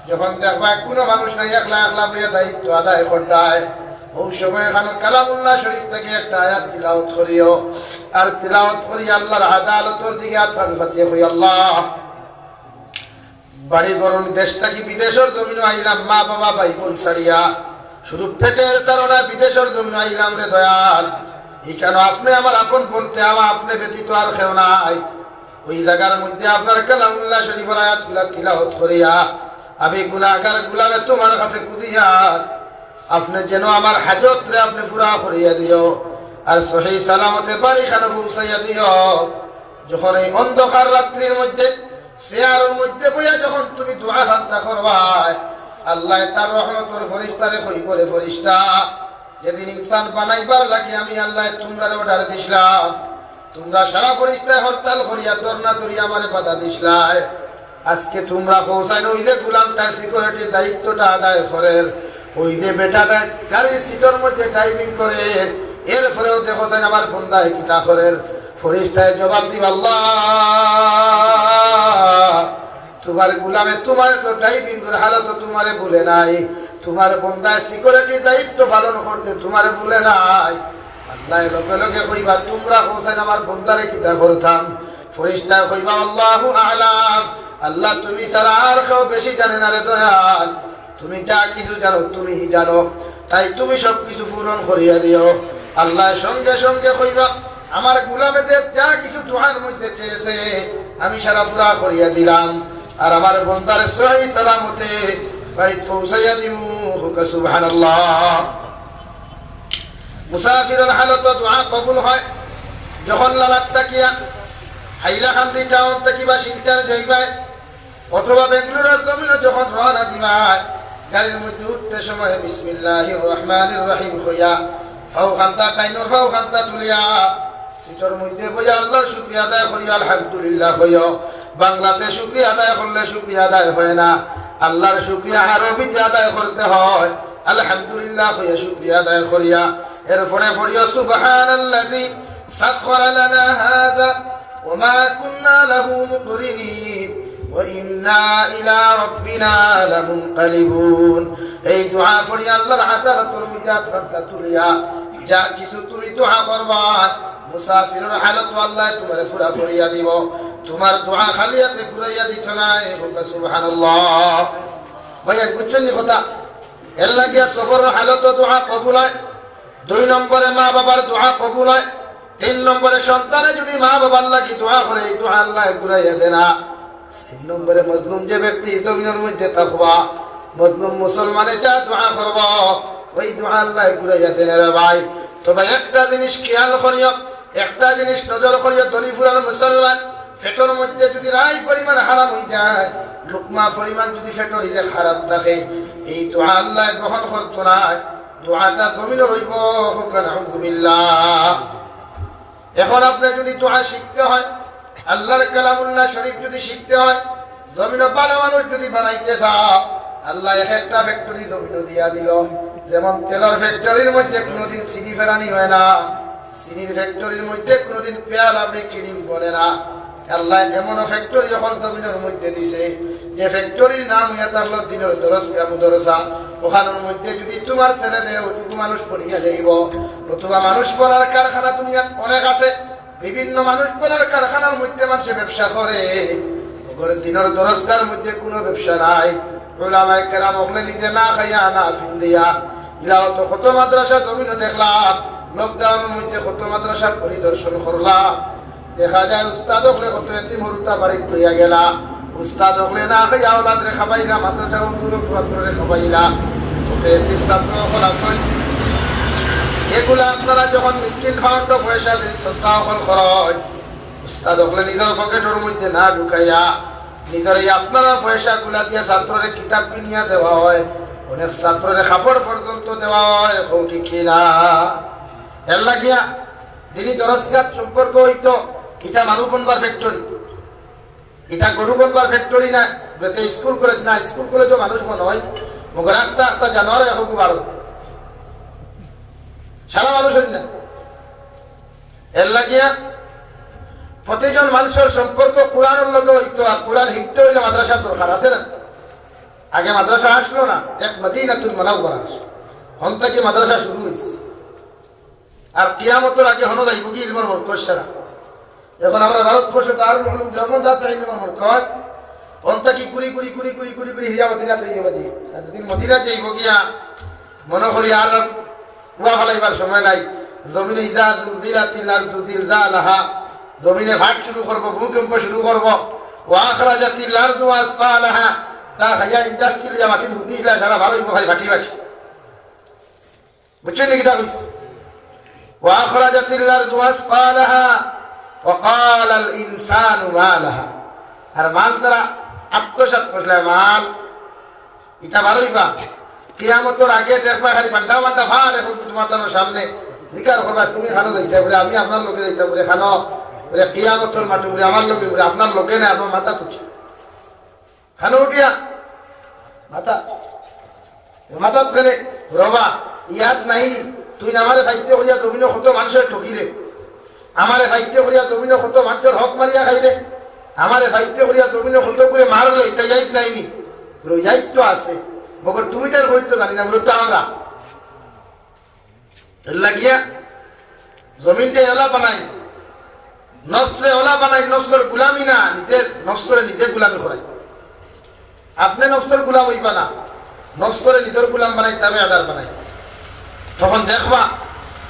যখন দেখবায় কুনু মানুষ নাই, একলা একলা বইয়া দায়িত্ব আদায় করতায়, অউ সময় খানো কালামুল্লাহ শরীফ থাকি একটা আয়াত তিলাওয়াত করিও। আর তিলাওয়াত করি আল্লার আদালতর দিকে আতখান পাতিয়া কই, "আল্লাহ, বাড়ি ঘর দেশ থাকি বিদেশর জমিনো আইলাম, মা বাবা ভাই বোন ছাড়িয়া, শুধু পেটের তাড়নায় বিদেশর জমিনো আইলাম রে দয়াল। ইখানো আপনে আমার আপন বলতে, আমার আপনে ব্যতীত আর কেউ নাই।" অউ জাগার মধ্যে আপনার কালামুল্লাহ শরীফর আয়াতগুলা তিলাওয়াত করিয়া আমি গুনাহগার গুলামে তুমার কাছে কুদিয়ার, আপনে যেন আমার হাজতরে আপনে পুরা করিয়া দিও, আর সহি সালামতে বাড়ি খানো পৌঁছাইয়া দিও। যখন এই অন্ধকার রাত্রির মধ্যে চেয়ারর মধ্যে বইয়া যখন তুমি দোয়া খান্তা করবায়, আল্লায় তার রহমতর ফিরিস্তারে কইবো, "রে ফিরিস্তা, যেদিন ইনসান বানাইবার লাগি আমি আল্লায় তুমরারে অর্ডার দিছলাম, তুমরা সারা ফিরিস্তায় হরতাল করিয়া ধর্ণা ধরিয়া আমারে বাধা দিছলায়। আজকে তুমরা কও চাইন অউ যে গুলামটায় সিকিউরিটির দায়িত্বটা আদায় করের, অউ যে বেটাটায় গাড়ির সিটর মধ্যে ড্রাইভিং করের, এরপরেও দেখো চাইন আমার বন্দায় কিতা করের।" ফিরিস্তায় জবাব দিবা, "আল্লাহ, তুমার গুলামে তুমারে তো ড্রাইভিংর হালতো তুমারে ভুলে নাই, তুমার বন্দায় সিকিউরিটির দায়িত্ব পালন করতে তুমারে ভুলে নাই।" আল্লায় লগে লগে কইবা, "তুমরা কও চাইন আমার বন্দারে কিতা করতাম?" ফিরিস্তায় কইবা, "আল্লাহু আ'লাম, আল্লাহ তুমি ছাড়া আর কেউ বেশি জানে না রে দয়াল, তুমি যা কিছু জানো তুমি জানো, তাই তুমি সব কিছু পূরণ করিয়া দিও।" আল্লায় সঙ্গে সঙ্গে কইবা, "আমার গুলামে যে যা কিছু দোয়ার মধ্যে চেয়েছে, আমি সারা পুরা করিয়া দিলাম, আর আমার বন্দারে সহি সালামতে বাড়িত পৌঁছাইয়া দিমু।" কউক্কা সুবহানাল্লাহ। মুসাফিরর হালতো দোয়া কবুল হয়। যখন লালাত থাকিয়া হাইলাকান্দি টাউন থাকি বা শিলচর যাইবায় অথবা বেঙ্গালুরুর জমিনো যখন রওনা দিবায়, গাড়ির মধ্যে উঠতে সময় বিসমিল্লাহির রহমানির রহিম কইয়া ফাও খান্তা, ডাইনর ফাও খান্তা তুলিয়া সিটর মধ্যে বইয়া আল্লার শুকরিয়া আদায় করিও, আলহামদুলিল্লাহ কইও। বাংলাতে শুকরিয়া আদায় করলে শুকরিয়া আদায় হয় না, আল্লার শুকরিয়া আরবিতে আদায় করতে হয়। আলহামদুলিল্লাহ কইয়া শুকরিয়া আদায় করিয়া এরপরে পড়িও, "সুবহানাল্লাযী সাখখারা লানা হাযা ওয়া মা কুন্না লাহু মুকরিনিন ওয়া ইন্না ইলা রাব্বিনা লামুনকালিবুন।" এই দোয়া পড়িয়া আল্লার আদালতর মধ্যে আতখান্তা তুলিয়া যা কিছু তুমি দোয়া করবায়, মুসাফিরর হালতো আল্লায় তুমারে পুরা করিয়া দিবো। তুমার দোয়া খালি আতে ঘুরাইয়া দিতো নায়। কউক্কা সুবহানাল্লাহ। ভাইয়া, বুঝছইন নি কথা? এর লাগিয়া সফরর হালতো দোয়া কবুল হয়। দুই নম্বরে মা বাবার দোয়া কবুল হয়। তিন নম্বরে সন্তানে যদি মা বাবার লাগি দোয়া করে, এই দোয়া আল্লায় ঘুরাইয়া দেয় না। চাইর নম্বরে মজলুম যে ব্যক্তি জমিনর মধ্যে থাকবা, মজলুম মুসলমানে যা দোয়া করবো, ওই দোয়া আল্লায় ঘুরাইয়া দেয় না রে ভাই। তবে একটা জিনিস খেয়াল করিও, একটা জিনিস নজর করিও, ধনী ফুরান মুসলমান, পেটর মধ্যে যদি রাই পরিমাণ হারাম অই যায়, লুকমা পরিমাণ যদি পেটর ইজে খারাপ থাকে, এই দোয়া আল্লায় গ্রহণ করতো নায়। দোয়াটা জমিনো রইবো। কউক্কা নাউজুবিল্লাহ। এখন আপনে যদি দোয়া শিখতে হয়, আল্লার কালামুল্লাহ শরীফ যদি শিখতে হয়, জমিনো ভালা মানুষ যদি বানাইতে চাও, আল্লায় এক একটা ফ্যাক্টরি জমিনো দিয়া দিলো। যেমন তেলর ফ্যাক্টরির মধ্যে কুনুদিন চিনি ফেরানি হয় না, চিনির ফ্যাক্টরির মধ্যে কুনুদিন পেয়ালা ব্রেড ক্রিম বনে না। আল্লায় এমন ফ্যাক্টরি অখন জমিনর মধ্যে দিছে, যে ফ্যাক্টরির নাম অইয়া থাকলো দিনর দরসগা, মুদরসা। অখানর মধ্যে যদি তুমার ছেলে দেও, অতটুকু মানুষ বনিয়া যাইবো। অথবা মানুষ বনার কারখানা দুনিয়াত অনেক আছে, বিভিন্ন মানুষ বনার কারখানার মধ্যে মানষে ব্যবসা করে, অগর দিনর দরসগার মধ্যে কুনু ব্যবসা নাই। উলামায়ে কেরাম অকলে নিজে না খাইয়া না ফিন্দিয়া, ইলাও তো কত মাদ্রাসা জমিনো দেখলাম, লকডাউনর মধ্যে কত মাদ্রাসা পরিদর্শন করলাম, দেখা যায় উস্তাদ অকলে কত এতিম হুরুতা বাড়িত লইয়া গেলা, উস্তাদ অকলে না খাইয়া আওলাদরে খাবাইলা, মাদ্রাসার হুজুর ছাত্ররে খাবাইলা, কত এতিম ছাত্র অকল আছইন। এগুলা আপনারা যখন মিসকিন ফাউন্ডো পয়সা দেইন, সদকা অকল খরচ, উস্তাদ অকলে নিজর পকেটর মধ্যে না ঢুকাইয়া, নিজর এই আপনারা পয়সাগুলা দিয়া ছাত্ররে কিতাব কিনিয়া দেওয়া হয়, অনেক ছাত্ররে কাপড় পর্যন্ত দেওয়া হয়, কও ঠিক কি না? এর লাগিয়া দিনি দরসগাত সম্পর্ক অইতো, ইটা মানুষ বনবার ফ্যাক্টরি, ইটা গরু বনবার ফ্যাক্টরি না, ইটা স্কুল কলেজ না, স্কুল কলেজো মানুষ বনে, মগর আখতা আখতা জানোয়ার এখন বারো, সারা মানুষ অইন না। এর লাগিয়া প্রতিজন মানুষর সম্পর্ক কোরআনর লগে অইতো, আর কোরআন শিখতে অইলে মাদ্রাসার দরকার আছে না? আগে মাদ্রাসা আসলো না, এক মদিনাতুল মুনাওয়ারা আসলো, হন থাকি মাদ্রাসা শুরু অইছে। আর কিয়ামতর আগে হনো যাইবো কি ইলমর মরকজ সারা। এখন আমরা ভারতবর্ষ দারুল উলুম দেওবন্দ আছে ইলমর মরকজ, হন থাকি কুড়ি কুড়ি কুড়ি কুড়ি কুড়ি কুড়ি হিয়া মদিনা তৈরি বাজি। আর যদি মদিনা যাইবো গিয়া, মনে করি আর কুয়া ফালাইবার সময় নাই। জমিনে ইজা জুলজিলাতিল আরদু জিলজালাহা, জমিনে ফাট শুরু করবো, ভূমিকম্প শুরু করবো। ওয়া আখরাজাতিল আরদু আসকালাহা, তা খাইয়া ইন্ডাস্ট্রি লইয়া মাটি হুতিলা সারা ভালো ইবো খালি ফাটি ফাটি। বুঝছইন নি কিতা কইছি? ওয়া আখরাজাতিল আরদু আসকালাহা ওয়া ক্বালাল ইনসানু মা লাহা। আর মাল তারা আত্মসাৎ করলে মাল ইতা বারইবা। কিয়ামতর আগে দেখবা খালি বান্ডা বান্ডা ফার, এখন তুমার তার সামনে জিকার করবা, "তুমি খানো যাইতা?" বলে, "আমি আপনার লগে যাইতাম।" বলে, "খানো?" বলে, "কিয়ামতর মাঠে।" বলে, "আমার লগে।" বলে, "আপনার লগে না, আপনার মাথা তুলছে।" খানো উঠিয়া মাথা, মাথাত কেনে রবা, ইয়াদ নাই নি? তুই আমারে ফাইতে করিয়া জমিনো কত মানুষরে ঠকিলে, আমারে ফাইতে করিয়া জমিনো কত মানুষর হক মারিয়া খাইলে, আমারে ফাইতে করিয়া জমিনো কত করে মারলে, ইতা ইয়াদ নাই নি? বলে, ইয়াদ তো আছে, মগর তুমি তার করিত জানি না, বলে, তো আমরা। এর লাগিয়া জমিনরে এলা বানাই, নফসরে ওলা বানাই, নফসর গুলামি না, নিজে নফসরে নিজে গুলামি করাই। আপনে নফসর গুলাম অইবা না, নফসরে নিজর গুলাম বানাই, তাবেদার বানাই। তখন দেখবা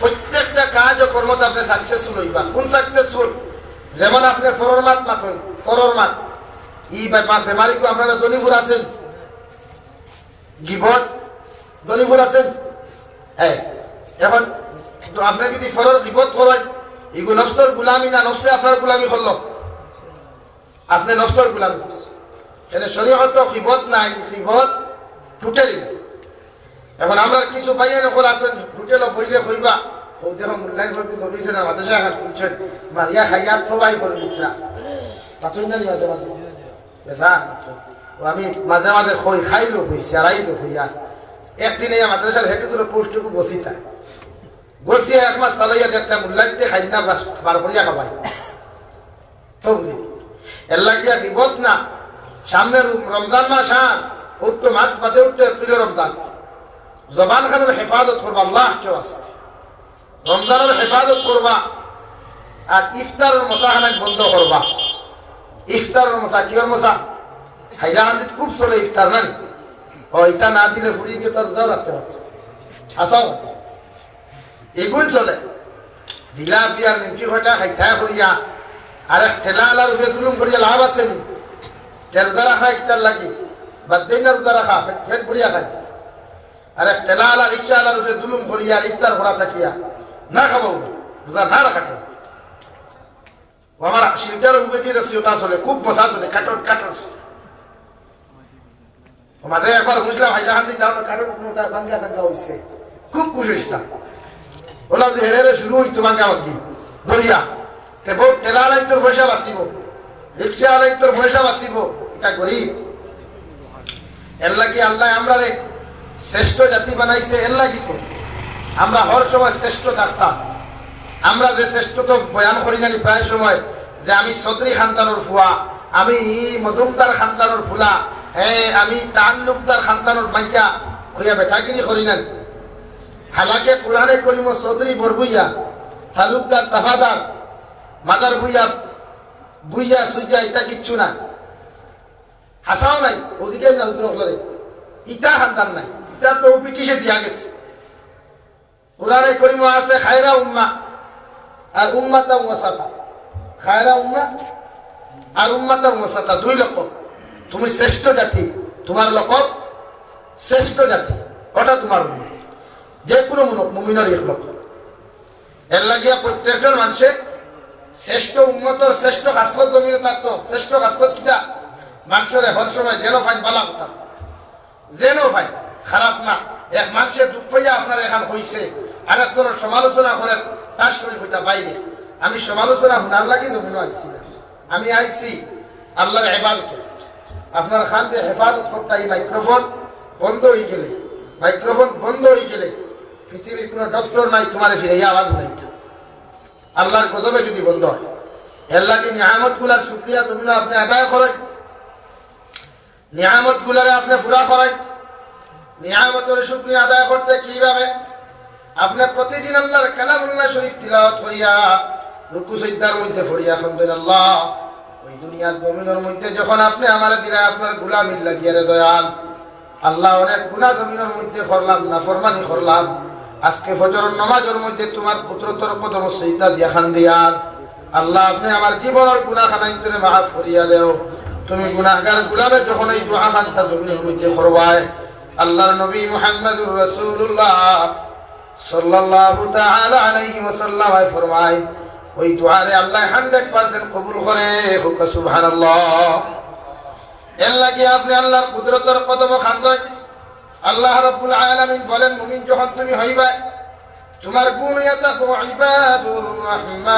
প্রত্যেকটা কাজ ও কর্মত আপনে সাকসেসফুল অইবা। কোন সাকসেসফুল? যেমন আপনে ফরর মাত মাতইন, ফরর মাত। ই বে-, মা-, বেমারিগু আপনারা ধনীপুর আছইন, গিবত, ধনীপুর আছইন। হ্যাঁ, এখন তো আপনে যদি ফরর গিবত করইন, ইগু নফসর গুলামি না, নফসে আপনার গুলামি করলো। আপনে নফসর গুলামি করছইন। এনে শরীয়তো গিবত নাই, গিবত totally নাই। এখন আমরার কিছু ভাইয়াইন অকল আছইন, হোটেলো বইলে কইবা, "ও দেখো, মুল্লাইন কইবি জমিছে না, মাদ্রাসা এখান খুলছইন, মারিয়া খাইয়া তো ভাই করে দিতরা।" মাতইন না নি মাঝে মাঝে? বেজান মাতইন। ও আমি মাঝে মাঝে কই, খাইলো কইছি, আর আইলো কই, আর একদিন এই মাদ্রাসার হেড হুজুরর পোস্টটুকু গছিতা। গছিয়া এক মাস চালাইয়া দেখতাম, মুল্লাইন্তে খাইন না, বার, বার করিয়া খাবাই। তো বুঝি। এর লাগিয়া গিবত না। সামনে রু-, রমজান মাস আর, উঠতো মার্চ বাদে উঠতো এপ্রিলে রমজান। জবান খানর হেফাজত করবা আল্লাহ কেউ আছে। রমজানর হেফাজত করবা। আর ইফতারর মশা খানাইন বন্ধ করবা। ইফতারর মশা, কিয়র মশা? হাইলাকান্দিত খুব চলে ইফতার, না নি? ও, ইটা না দিলে ফুরি গিয়া তার রোজাও রাখতে পারতো। আচ্ছা, এগুন চলে। জিলাপি আর নিমকি কয়টা খাইতায় করিয়া, আর এক ঠেলাআলার উপরে জুলুম করিয়া লাভ আছে নি? তে রোজা রাখা ইফতার লাগি, বাদ দেই না রোজা রাখা, পেট, পেট ভরিয়া খায়। আর এক ঠেলাআলা, রিক্সাআলার উপরে জুলুম করিয়া আর ইফতার করা থাকিয়া, না খাওয়াও, রোজা না রাখাটা। ও আমার শিলচর উপরে দিয়ে যাচ্ছি, ওটা আসলে খুব মজা আসলে, কাটন কাটন। ও মাঝে একবার বুঝলাম, হাইলাকান্দি টাউন কাটন কোনো তার ভাঙ্গা সাঙ্গা হইছে, খুব খুশি হইছিলাম। ওলা যে হেরে হেরে শুরু হইতো ভাঙ্গা ভাঙ্গি, দরিয়া। তে বহুত ঠেলা আলাইন তোর পয়সা বাঁচিব, রিক্সা আলাইন তোর পয়সা বাঁচিব, এটা গরিব। এর লাগি আল্লাহ আমরারে শ্রেষ্ঠ জাতি বানাইছে, এর লাগি তো আমরা হর সময় শ্রেষ্ঠ থাকতাম। আমরা যে শ্রেষ্ঠ তো বয়ান করি নানি প্রায় সময়, যে আমি চৌধুরী খানদানোর ফুয়া, আমি মজুমদার খানদানোর ফুলা, হ্যাঁ, আমি তাল্লুকদার খানদানোর মাইয়া, হইয়া বেটাগিরি করি নানি। হালাকে কোরআনে করিম চৌধুরী বরবুইয়া, তালুকদার তাফাদার, মাদার বুইয়া, বুইয়া সুইয়া, এটা কিচ্ছু না। হাসাও নাই, ওদিকে না হুজুর অকলরে। ইতা খানদান নাই, ইতা তো ব্রিটিশে দিয়া গেছে। কোরআনে করিম আছে খায়রা উম্মা আর উম্মাতান ওয়াসাতা। খায়রা উম্মা আর উম্মাতান ওয়াসাতা, দুই লকব। তুমি শ্রেষ্ঠ জাতি, তোমার লকব শ্রেষ্ঠ জাতি, ওটা তোমার উম্মত। যে কোনো মুন-, মুমিনের এক লকব। এর লাগিয়া প্রত্যেকজন মানুষে শ্রেষ্ঠ উম্মতর শ্রেষ্ঠ খাসলত জমিনে থাকতো। শ্রেষ্ঠ খাসলত কিতা? মানুষের হর সময় যেন ফাইন বালা কথা, যেন ফাইন খারাপ না। এক মানুষে দুঃখ পাইয়া আপনার এখান হইছে, আর একজনের সমালোচনা করে, তার শরীর হইতা বাইরে। আমি সমালোচনা হুনার লাগি জমিনে আইছি না, আমি আইছি আল্লাহর এবাদত। আপনার খানরে হেফাজত করতে এই মাইক্রোফোন বন্ধ হয়ে গেলে, মাইক্রোফোন বন্ধ হয়ে গেলে পৃথিবীর কোনো ডক্টর নাই তোমারে ফিরাইয়া আওয়াজ নাই। আল্লাহর গজবে যদি বন্ধ হয়, এর লাগি নিয়ামত গুলার শুকরিয়া জমিনে আপনি আদায় করেন, নিয়ামত গুলারে আপনি পুরা করেন। নিয়ামতের শুকরিয়া আদায় করতে কিভাবে? আপনি প্রতিদিন আল্লাহর কালামুল্লাহ শরীফ তিলাওয়াত করিয়া, রুকু সজদার মধ্যে পড়িয়া, আলহামদুলিল্লাহ, ওই দুনিয়ার জমিনের মধ্যে যখন আপনি আমারে দিলা আপনার গোলামির লাগিয়া রে দয়াল, আল্লাহ, অনেক গুনাহ জমিনের মধ্যে করলাম, নাফরমানি করলাম। আজকে ফজরর নামাজের মধ্যে তোমার কুদরতর কদমো সিজদা দিয়া খান দিয়ার, আল্লাহ, আপনি আমার জীবনের গুনাহ খানাইন তুমি মাফ করিয়া দেও। তুমি গুনাহগার গোলামে যখন এই দোয়া খানটা জমিনের মধ্যে করবায়, আল্লাহর নবী মুহাম্মদুর রাসূলুল্লাহ সাল্লাল্লাহু তাআলা আলাইহি ওয়াসাল্লাম ফরমায়, ওই দোয়ারে আল্লাহ হান্ড্রেড পার্সেন্ট কবুল করে। হোক সুবহানাল্লাহ। এর লাগি আপনি আল্লাহর কুদরতর কদমো খান্দইন। আল্লাহ রাব্বুল আলামিন বলেন, মুমিন যখন তুমি হইবায়, তোমার গুণ ইয়া থাকবো ইবাদুর রহমান,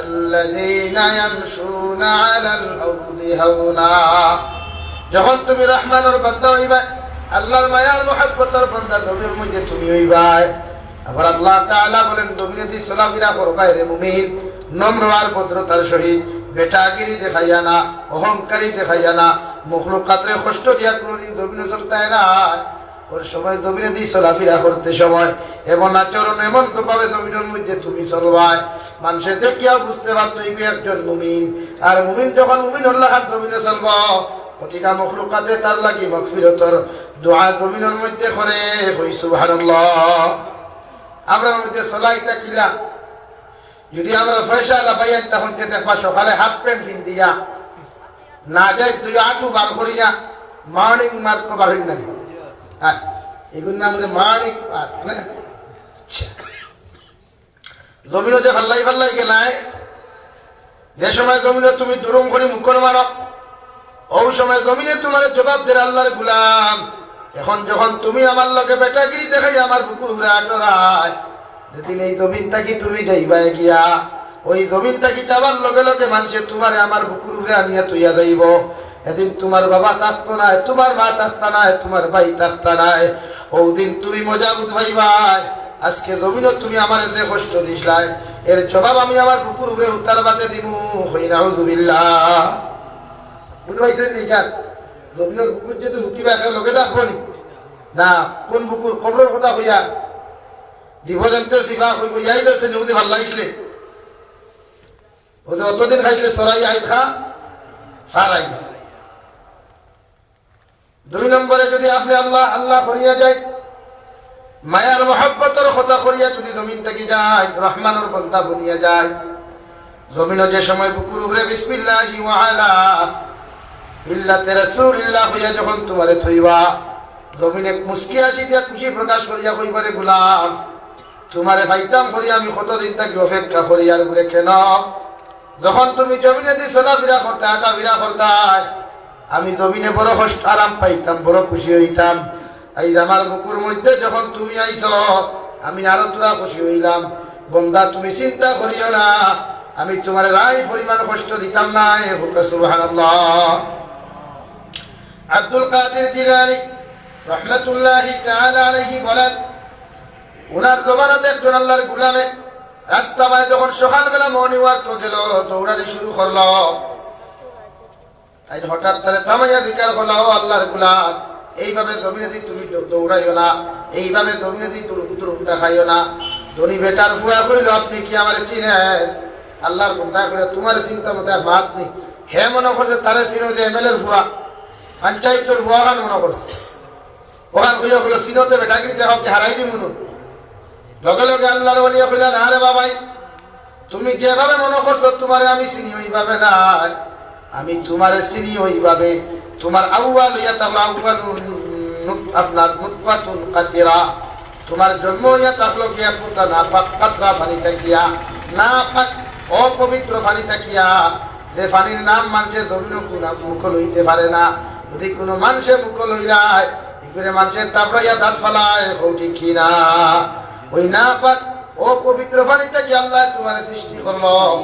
আল্লাযীনা ইয়ামশুনা আলাল আরদি হাওনা। যখন তুমি রহমানের বান্দা হইবায়, আল্লাহর মায়ার মহব্বতের বান্দা জমিনের মধ্যে তুমি হইবায়, আবার আল্লাহ তাআলা বলেন, জমিনে দি চলাফেরা করবায় রে মুমিন, নম্র আর ভদ্রতার সহিত, বেটাগিরি দেখাইয়া না, অহংকারী দেখাইয়া না, মখলুকাতরে কষ্ট দিয়া কোনোদিন জমিনে চলতায় না। ওর সময় জমিনে দি চলাফেরা করতে সময় এমন আচরণ, এমন তো ভাবে জমিনের মধ্যে তুমি চলবায়, মানুষে দেখিয়াও বুঝতে পারতো এই একজন মুমিন। আর মুমিন যখন মুমিন আল্লাহ জমিনে চলবো, প্রতিটা মখলুকাতে তার লাগি মাগফিরতর দোয়া জমিনের মধ্যে করে। কই সুবহানাল্লাহ। আমরা মধ্যে চলাইতা কিলা? যদি আমরা পয়সা লাফাইয়া তখন কে দেখবা সকালে হাফ প্যান্ট পিন্দিয়া না যায়, দুই আটু বার করিয়া মর্নিং ওয়াক তো বাড়ির নাই। আর এগুলোর নাম হলো মর্নিং ওয়াক, না? আচ্ছা। জমিনও যে ফাল্লাই ফাল্লাই গেলায়, যে সময় জমিনে তুমি দুরুম করি মুখর মারো, ওই সময় জমিনে তোমার জবাব দের আল্লাহর গুলাম। এখন যখন তুমি আমার লগে বেটাগিরি দেখাই আমার বুকুর উপরে আটরায়, যেদিন এই জমিন থাকি তুমি যাইবায় গিয়া, ওই জমিন থাকি যাবার লগে লগে মানুষে তোমারে আমার বুকুর উপরে আনিয়া তুইয়া যাইব। এদিন তোমার বাবা থাকতো নায়, তোমার মা থাকতা নায়, তোমার ভাই থাকতা নায়। ওই দিন তুমি মজা বুঝবাইবায়, আজকে জমিনও তুমি আমার যে কষ্ট দিছলায়, এর জবাব আমি আমার বুকুর উপরে উতার বাদে দিমু। কই নাউজুবিল্লাহ। বুঝবাইছেন নি? যাক, জমিনের বুকুর যদি হুতিবা কেউ লগে থাকবো নি? না, কোন বুকুর? কবরের কথা কইয়া দিব। যেমতে সিফা কইব, ইয়াই যাচ্ছে নি, উনি ভাল্লা আইসলে। ও যে অতদিন খাইসলে সরাই আইন খা, ফার আইন। দুই নম্বরে যদি আপনি আল্লাহ, আল্লাহ করিয়া যায়, মায়ার মহব্বতর কথা করিয়া যদি জমিন থাকি যায়, রহমানের বন্দা বনিয়া যায়, জমিনও যে সময় বুকুর উপরে বিসমিল্লাহি ওয়া আলা মিল্লাতে রাসূলিল্লাহ হইয়া যখন তোমারে থইবা, জমিনে মুস্কি হাসি দিয়া খুশি প্রকাশ করিয়া কইবা রে গুলাম, তুমারে পাইতাম করি আমি কতদিন থাকি অপেক্ষা করি, আর বুলে কেন? যখন তুমি জমিনেদি চলাফিরা করতায়, হাঁটাফিরা করতায়, আমি জমিনে বড় কষ্ট আরাম পাইতাম, বড় খুশি অইতাম। আইজ আমার বুকুর মধ্যে যখন তুমি আইছো, আমি আরো থুড়া খুশি অইলাম। বন্দা, তুমি চিন্তা করিও না, আমি তুমারে রাই পরিমাণ কষ্ট দিতাম নায়। কউক্কা সুবহানাল্লাহ। আব্দুল কাদির জিলানী রহমাতুল্লাহি তাআলা আলাইহি বলেন, উনার জমানাত একজন আল্লাহর গুলামে রাস্তা বায় যখন সকালবেলা morning walk-ও গেল, দৌড়ানি শুরু করলো, তাইন হঠাৎ তারে থামাইয়া জিকার করলা, "ও আল্লাহর গুলাম, এইভাবে জমিনেদি তুমি দৌ-, দৌড়াইও না, এইভাবে জমিনেদি দুরুম দুরুম দেখাইও না।" ধনী বেটার ফুয়া কইলো, "আপনি কি আমারে চিনেন?" আল্লাহর বন্দায় কইলো, "তুমারে চিনতাম না, তে মাত নি।" হে মনো করছে তারে চিনো যে MLA-র ফুয়া, পঞ্চায়েতর ফুয়া খান মনো করছে। অখান কইয়া কইলো, "চিনো তে বেটাগিরি দেখাও, কি হারাই দিমু নু?" লগে লগে আল্লাহর ওলিয়ে কইলা, "না রে বাবাই, তুমি যেভাবে মনো করছো তুমারে আমি চিনি, ওইভাবে নায়। আমি তুমারে চিনি ওইভাবে, তুমার আউয়াল অইয়া থাকলো আউয়ালুন নুত-, আপনার নুতফাতুন কাতিরা, তুমার জন্ম অইয়া থাকলো কি এক ফুটা নাপাক কাতরা পানি থাকিয়া, নাপাক অপবিত্র পানি থাকিয়া, যে পানির নাম মানষে জমিনো কুনু মুখো লইতে পারে না। যদি কুনু মানষে মুখো লইলায়, ইগুরে মানষে থাপড়াইয়া দাঁত ফালায়, কও ঠিক কি না?" ওই নাপাক অপবিত্র পানি থাকি আল্লায় তুমারে সৃষ্টি করলো,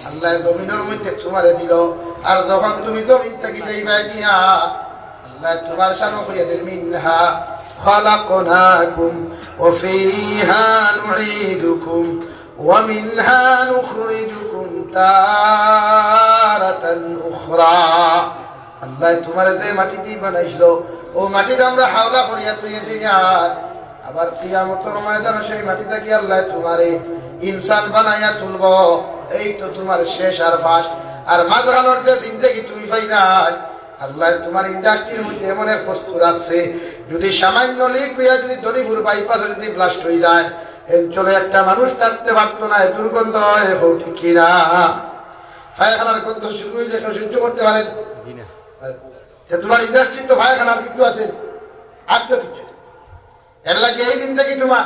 আল্লায় জমিনর মধ্যে তুমারে দিলো, আর যখন তুমি জমিন থাকি যাইবায় গিয়া, আল্লায় তুমার শানো কইয়া দের, "মিনহা খালাকনাকুম ওয়া ফিহা নুঈদুকুম ওয়া মিনহা নুখরিজুকুম তারাতান উখরা।" আল্লায় তুমারে যে মাটিদি বানাইছিল, অউ মাটিদি আমরা হাওলা করিয়া থইয়া দিয়ার, আবার কিয়ামতর ময়দানো সেই মাটি থাকি আল্লায় তুমারে ইনসান বানাইয়া তুলবো। এই তো তুমার শেষ আর first। আর মাঝখানোর যে জিন্দেগি তুমি পাইরায়, আল্লায় তুমার industry-র মধ্যে এমন এক বস্তু রাখছে, যদি সামান্য leak অইয়া যদি ধনীপুর বাইপাসে যদি blast অইযায়, অঞ্চলে একটা মানুষ থাকতে পারতো নায়, দুর্গন্ধ অয়, কও ঠিক কি না? পায়খানার গন্ধ শুরু অইলে কেউ সহ্য করতে পারে? তে তুমার industry-ত তো পায়খানার কিন্তু আছে, আর তো কিছু। এরলাগি এই জিন্দেগি তুমার,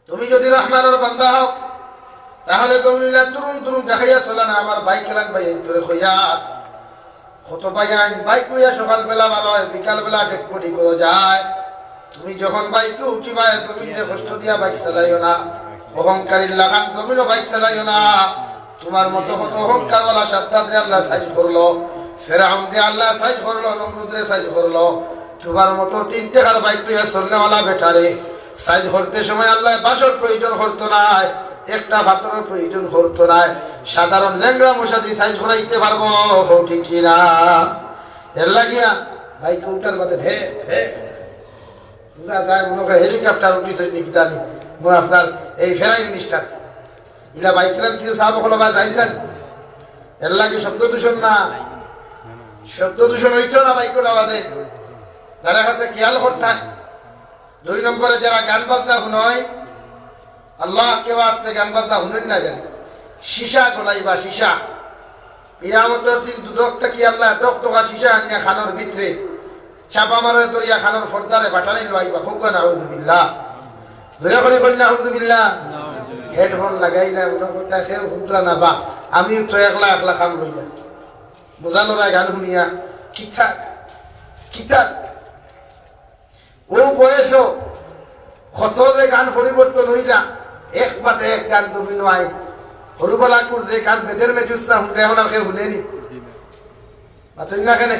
তুমি যদি রহমানর বান্দা হও, তাহলে তুমি ইলা দুরুম দুরুম দেখাইয়া চলা না। আমার ভাই খেলান ভাই এই তোরে কইয়া, কত ভাই আইন bike লইয়া সকালবেলা ভালা অয়, বিকালবেলা ডেটপটি করে যায়। তুমি যখন bike-ও উঠিবায়, তুমি যে কষ্ট দিয়া bike চালাইও না, অহংকারীর লাখান তুমিও bike চালাইও না। তুমার মতো কত অহংকারওয়ালা সাদ্দাদরে আল্লায় সাইজ করলো, ফেরাউনরে আল্লায় সাইজ করলো, নমরুদরে সাইজ করলো। তুমার মতো তিন টেকার bike লইয়া চলনেওয়ালা বেটারে সাইজ করতে সময় আল্লায় বাঁশর প্রয়োজন করতো নায়, একটা পাথরর প্রয়োজন করতো নায়, সাধারণ লেংড়া মশাদি সাইজ করাইতে পারবো, কও ঠিক কি না? এরলাগিয়া bike-ও উঠার বাদে ভে, ভে, বুঝা যায় মনো অয় helicopter উঠিছে নি কিতা নি, মনে অয় আপনার এই Prime Minister। ইলা bike চালান কিছু সাব অকল বা যাইন না। এরলাগি শব্দ দূষণ না, শব্দ দূষণ অইতো না bike-র আওয়াজে। তারা কাছে খেয়াল করতা। দুই নম্বরে যারা গান বাজনা হুনইন, আল্লাহকে ওয়াস্তে গান বাজনা হুনইন না জানি। শিশা গলাইবা, শিশা। কিয়ামতর দিন দুজখ থাকি আল্লায় দখ দখা শিশা আনিয়া কানর ভিতরে চাপা মারে ধরিয়া কানর পর্দারে বাটানি লওয়াইবা। কউক্কা নাউজুবিল্লাহ। জোরে করি কইন নাউজুবিল্লাহ। Headphone লাগাইলা, মনো করতা কেউ হুনরা না বা। আমিও তো একলা একলা কাম লইয়া। মজা লড়াই গান হুনিয়া। কিতা, কিতা। অউ বয়সো কত যে গান পরিবর্তন অইলা, এক বাদে এক গান তুমি নয়। হরুবালাকুর যে গান বেদের মেজুসরা হুনতে এখন আর কেউ হুনেনি। মাতইন না কেনে?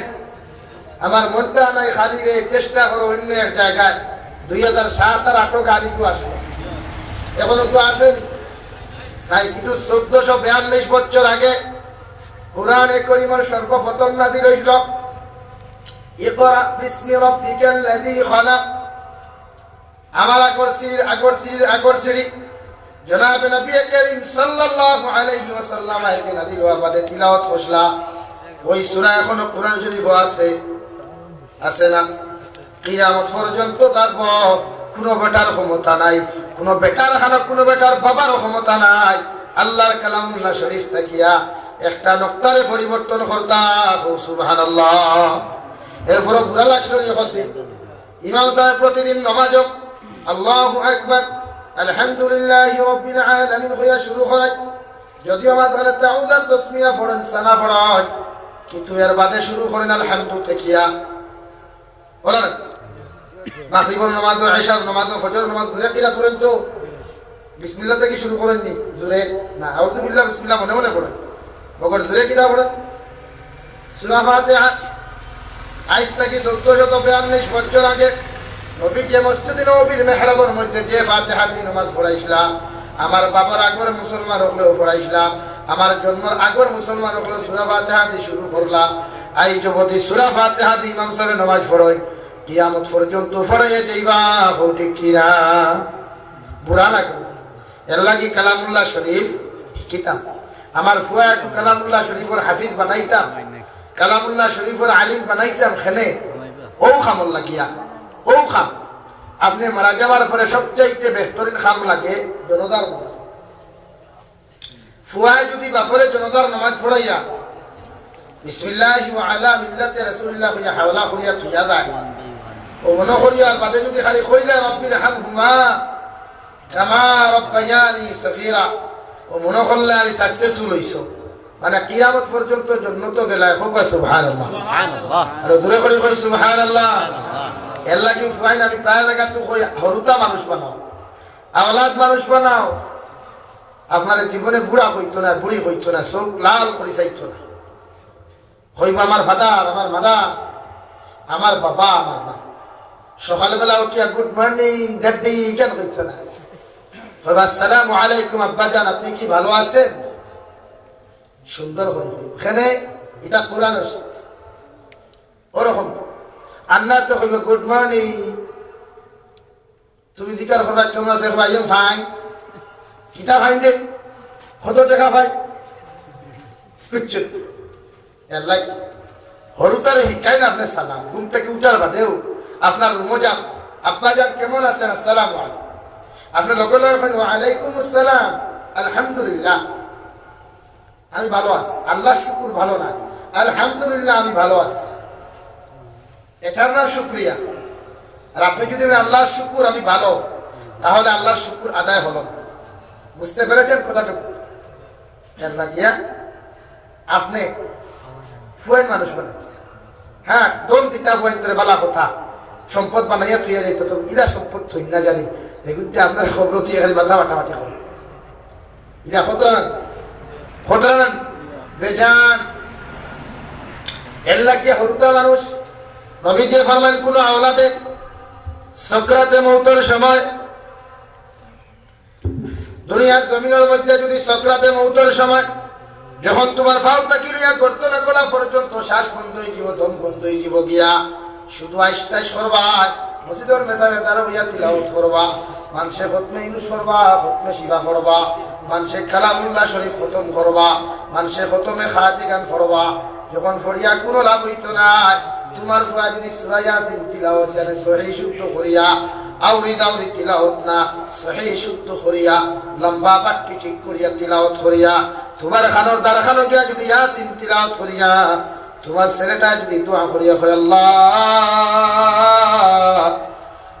আমার মনটা নাই খালি রে, চেষ্টা করো অন্য এক জায়গায়। দুই হাজার সাত আর আটও গাড়ি তো আসলো, এখনো তো আছেন নাই, কিন্তু চোদ্দশো বিয়াল্লিশ বছর আগে কোরআনে করিমর সর্বপ্রথম নাজিল হইছিল, "ইকরা বিসমি রাব্বিকাল্লাযী খালাক।" আমার আগর সিঁড়ির, আগর সিঁড়ির, আগর সিঁড়ি। জনাবে নবী করিম সাল্লাল্লাহু আলাইহি ওয়াসাল্লাম আয়াতে নাজিল হওয়া বাদে তিলাওয়াত করছিলা। ওই সূরা এখনো কোরআন শরীফও আছে, আছে না? কিয়ামত পর্যন্ত থাকবো। কোনো বেটার ক্ষমতা নাই, কোনো বেটার খানো, কোনো বেটার বাবার ক্ষমতা নাই। আল্লাহর কালামুল্লাহ শরীফ থাকিয়া একটা নক্তারে পরিবর্তন করতা। কও সুবহানাল্লাহ। এরপরও বুরা লাগছিল যখন দিন। ইমাম সাহেব প্রতিদিন নমাজও আল্লাহু আকবার, আলহামদুলিল্লাহি রাব্বিল আলামিন কইয়া শুরু করায়। যদিও মাঝখানে তাউযা তসমিয়া পড়েন, সানা পড়ায়, কিন্তু এর বাদে শুরু করেন আলহামদু থাকিয়া। বলেন, মাগরিবর নমাজ, এশার নমাজ, ফজর নমাজ, জুরে কিরাত পড়েন তো, বিসমিল্লাহ থাকি শুরু করেননি, জুরে না, আউযুবিল্লাহ, বিসমিল্লাহ মনে মনে পড়েন। বগর জুরে কিরাত পড়েন। সূরা ফাতিহা। আইজ থাকি চৌদ্দ শত বিয়াল্লিশ বছর আগে নবীয়ে মসজিদে নববীর মেহরাবর মধ্যে যে ফাতিহা দি নমাজ পড়াইছলা, আমার বাবার আগর মুসলমান অকলেও পড়াইছলা, আমার জন্মর আগর মুসলমান অকলেও সূরা ফাতিহা দি শুরু করলা। আইজ যদি সূরা ফাতিহা দি ইমাম সাহেবে নমাজ পড়াইন, কিয়ামত পর্যন্ত পড়াইয়া যাইবা, কও ঠিক কিনা? বুরা লাগে। এর লাগি কালামুল্লাহ শরীফ শিখিতাম। আমার ফুয়ারে কালামুল্লাহ শরীফর হাফিজ বানাইতাম, কালামুল্লাহ শরীফর আলিম বানাইতাম। কেনে? অউ কামর লাগিয়া, অউ কাম। আপনে মারা যাওয়ার পরে সবচাইতে বেহতরিন কাম লাগে জানাজার নামাজ। ফুয়ায় যদি বাপরে জানাজার নামাজ পড়াইয়া বিসমিল্লাহি ওয়া আলা মিল্লাতি রাসূলিল্লাহ কইয়া হাওলা করিয়া থইয়া যায়, অউ মনো করিও আর বাদে যদি খালি কইলে, "রাব্বির হামহুমা কামা রাব্বায়ানি সগীরা", অউ মনো করলে আর successful অইছো। মানে কিয়ামত পর্যন্ত জন্নতো গেলায়। কউক্কা সুবহানাল্লাহ। সুবহানাল্লাহ। আর জুরে করি কই সুবহানাল্লাহ। এর লাগি ফুয়াইন আমি প্রায় জাগাত কই, হুরুতা মানুষ বানাও, আওলাদ মানুষ বানাও। আপনারে জীবনে বুড়া কইতো না, বুড়ি কইতো না, চউখ লাল করি চাইতো না। কইবা, "আমার father, আমার mother, আমার বাবা, আমার মা।" সকালবেলা উঠিয়া, "Good morning, daddy," কেনে কইতো না? কইবা, "আসসালামু আলাইকুম আব্বাজান, আপনি কি ভালো আছেন?" সুন্দর করি কইবা। কেনে? ইটা কোরআনর শিক্ষা। অউ রকম। আর না তো কইবা, "Good morning।" তুমি জিকার করবা, "কেমন আছে?" কইবা, "I am fine।" কিতা fine রে? কত টেকা পাই? বুঝছো? এর লাগি হুরুতারে হিকাইন আপনে সালাম। ঘুম থাকি উঠার বাদেও আপনার রুমো যান, "আব্বাজান কেমন আছেন?" "আসসালামু আলাইকুম।" আপনে লগে লগে কইন, "ওয়া আলাইকুম আসসালাম, আলহামদুলিল্লাহ।" আমি ভালো আছি, আল্লাহর শুকুর, ভালো না, আলহামদুলিল্লাহ আমি ভালো আছি। এটার নাম শুকরিয়া। আর আপনে যদি বলেন, "আল্লাহর শুকুর আমি ভালো", তাহলে আল্লাহর শুকুর আদায় হলো না। বুঝতে পেরেছেন কথাটুকু? এর লাগিয়া আপনে ফুয়াইন মানুষ বানাইন। হ্যাঁ, ধন দিতা ফুয়াইনতরে, বালা কথা, সম্পদ বানাইয়া থইয়া যাইতো, তো ইলা সম্পদ থইন না জানি, দেখুন যে আপনার খবর থিয়া খালি মাথা ফাটাফাটি করে। ইলা খতরা না, খতরা না, বেজান। এর লাগিয়া হুরুতা মানুষ, নবীজিয়ে ফরমাইন, কুনু আওলাদে সকরাতে মউতর সময় দুনিয়ার জমিনর মধ্যে যদি সকরাতে মউতর সময় যখন তুমার পাও থাকি লইয়া গর্দন গলা পর্যন্ত শ্বাস বন্ধ অইযিবো, দম বন্ধ অইযিবো গিয়া, শুধু আইস্তাইস করবা, মসজিদর মেসাবে দাঁড়াইয়া তিলাওত করবা, মানষে খতমে ইউনুস করবা, খতমে শিফা করবা, মানষে কালামুল্লাহ শরীফ খতম করবা, মানষে খতমে খাজিগান করবা, যখন পড়িয়া কুনু লাভ অইতো নায়, তুমার ফুয়া যদি সূরা ইয়াসিন তিলাওত জানে সহি শুদ্ধ করিয়া, আউরি দাউরি তিলাওত না, সহি শুদ্ধ করিয়া, লম্বা বাট্টি ঠিক করিয়া তিলাওত করিয়া, তুমার কানর দ্বারখানো গিয়া যদি ইয়াসিন তিলাওত করিয়া, তুমার ছেলেটা যদি দোয়া করিয়া কয়, "আল্লাহ,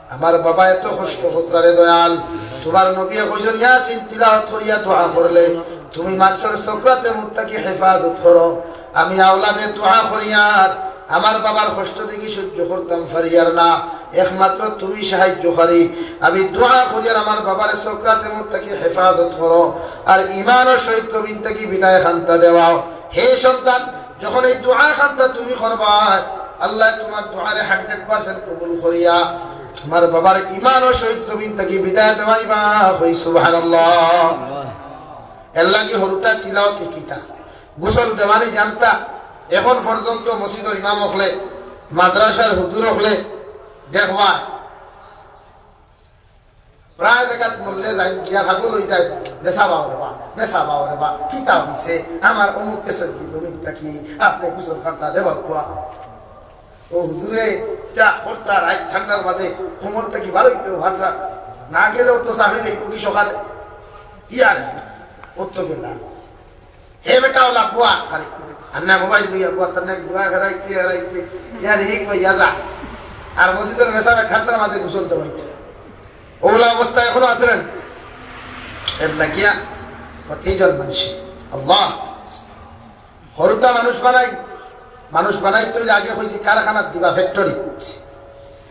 আমার বাবা এত কষ্ট করতরা রে দয়াল, তুমার নবীয়ে কইছইন ইয়াসিন তিলাওত করিয়া দোয়া করলে তুমি মানষর সকরাতে মউত থাকি হেফাজত করো। আমি আওলাদে দোয়া করিয়ার আমার বাবার কষ্ট দেখি সহ্য করতাম পারিয়ার না, একমাত্র তুমি সাহায্যকারী। আমি দোয়া করিয়ার আমার বাবারে সকরাতে মউত থাকি হেফাজত করো, আর ইমানর সহিত জমিন থাকি বিদায় খান্তা দেওয়াও।" হে সন্তান, যখন এই দোয়া খান্তা তুমি করবায়, আল্লায় তুমার দোয়ারে hundred percent কবুল করিয়া তুমার বাবার ইমানর সহিত জমিন থাকি বিদায় দেওয়াইবা। কই সুবহানাল্লাহ। এর লাগি হুরুতা তিলাওত হিকিতা, গোসল দেওয়ানি জানতা। এখন পর্যন্ত মসজিদর ইমাম অকলে, মাদ্রাসার হুজুর অকলে দেখবায়, প্রায় জাগাত মরলে যাইন গিয়া পাগল অই যায়, "মেসাবা ওরে বা, মেসাবা ওরে বা, কিতা অইছে? আমার অমুকরে সইল জমিন থাকি, আপনে গোসল খান্তা দেওয়াউক্কা।" ও হুজুরে, কিতা করতা, রাইত ঠান্ডার বাদে কোমর থাকি বারইতেও পারতা না, না গেলেও তো চাকরি দেখবো কি সকালে? ইয়ার, ও তো গেলা। হে বেটা, ওলা বুয়া খালি। আর না মোবাইল লইয়া বুয়া তার না বুয়া হেরাইতে হেরাইতে ইয়ার হিক বা ইয়াদা। আর মসজিদর মেসাবে ঠান্ডার মাঝে গোসল দেওয়াইতে। ওলা অবস্থা এখনো আছে না? এর লাগিয়া প্রতিজন মানুষে আল্লাহ হরুতা মানুষ বানাই, মানুষ বানাই তুই আগে কইছি কারখানাত দিবা, ফ্যাক্টরি,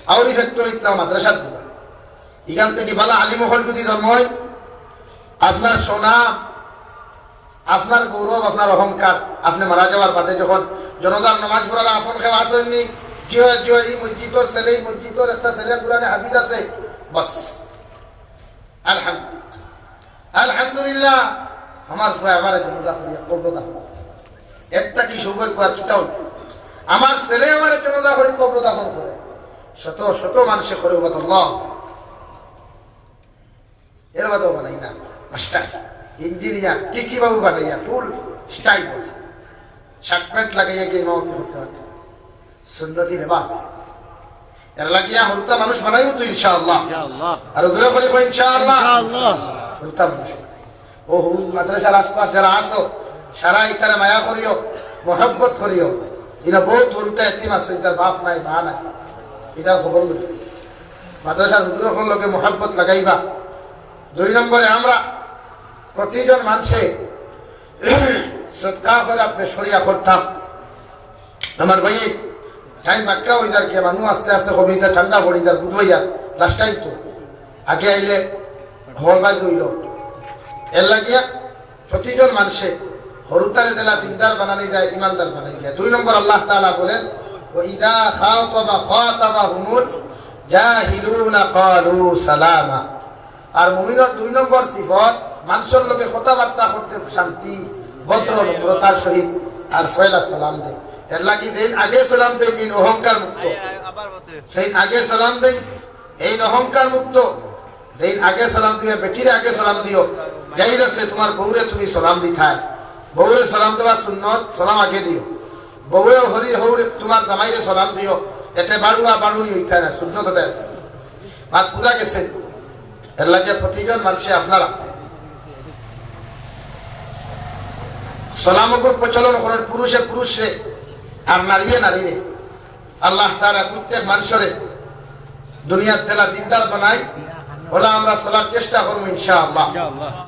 আউরি ফ্যাক্টরিত না মাদ্রাসাত দিবা। ইখান থেকে বালা আলিম অকল যদি জন্ম হয়, আপনার সোনা, আপনার গৌরব, আপনার অহংকার, আপনি মারা যাওয়ার বাদে যখন জনাজার নামাজ পড়ার আপন কেউ আসেননি, জি হয়, জি হয়, এই মসজিদর ছেলে, এই মসজিদর একটা ছেলে কোরআনে হাফিজ আছে, বাস, আলহামদুলিল্লাহ, আলহামদুলিল্লাহ, আমার পুয়া আমারে জনাজা করিয়া কবর দাফন করে। একটা কি সৌভাগ্য আর কিতা অইল? আমার ছেলে আমারে জনাজা করি কবর দাফন করে। শত শত মানুষে করে, ওবাদ আল্লাহ। এর বাদেও বানাই না, মাস্টার, ইঞ্জিনিয়ার, টিটি বাবু বানাইয়া ফুল স্টাইল। শার্ট প্যান্ট লাগাইয়া গিয়া ইমামতি করতে পারত। সুন্নতি লেবাস। এর লাগিয়া হরুতা মানুষ বানাইব তো ইনশাআল্লাহ। ইনশাআল্লাহ। আর জোরে করি কই ইনশাআল্লাহ। ইনশাআল্লাহ। হরুতা মানুষ বানাইব। ও হরু মাদ্রাসার আশপাশ যারা আছো, সারা ইতারে মায়া করিও, মহব্বত করিও। ইনা বহুত হরুতা এতিম আছে, ইতার বাপ নাই, মা নাই, ইতার খবর লই। মাদ্রাসার হুজুর অকল লগে মহব্বত লাগাইবা। দুই নম্বরে আমরা প্রতিজন মানুষে সদকা করে আপনি সরিয়া করতাম। আমার ভাই, টাইম বাক্কা হয়ে যার কি, মানুষ আস্তে আস্তে কমে যার, ঠান্ডা পড়ে যার, বুঝবো যার, লাস্ট টাইম তো আগে আইলে হল বাদ হইল। এর লাগিয়া প্রতিজন মানুষে হরুতারে দিলা দিনদার বানানি যায়, ইমানদার বানানি যায়। দুই নম্বর আল্লাহ তাআলা বলেন, "ওয়া ইযা খাতাবা খাতাবাহুমুল জাহিলুনা ক্বালু সালামা।" আর মুমিনর দুই নম্বর সিফত, মানুষের লগে কথাবার্তা করতে শান্তি, ভদ্র নম্রতার সহিত আর পয়লা সালাম দেয়। এর লাগি দিন আগে সালাম দেয়, দিন অহংকার মুক্ত। সেই আগে সালাম দেয়, এই অহংকার মুক্ত। দিন আগে সালাম দিবে, বেটিরে আগে সালাম দিও। জায়েজ আছে, তোমার বউরে তুমি সালাম দিতায়। বউরে সালাম দেওয়া সুন্নত, সালাম আগে দিও। বউয়ে হরি হৌরে তোমার জামাইরে সালাম দিও। এতে বাড়ুয়া বাড়ুনি হইতায় না, সুন্নত দেয়। মাত বুঝা গেছে? এর লাগে প্রতিজন মানুষে আপনারা সালামগুর প্রচলন করেন, পুরুষে পুরুষরে আর নারীয়ে নারীরে। আল্লাহ তাআলা প্রত্যেক মানুষরে দুনিয়ার দিলা দিনদার বানাই, ওলা আমরা চলার চেষ্টা করবো ইনশাআল্লাহ। ইনশাআল্লাহ।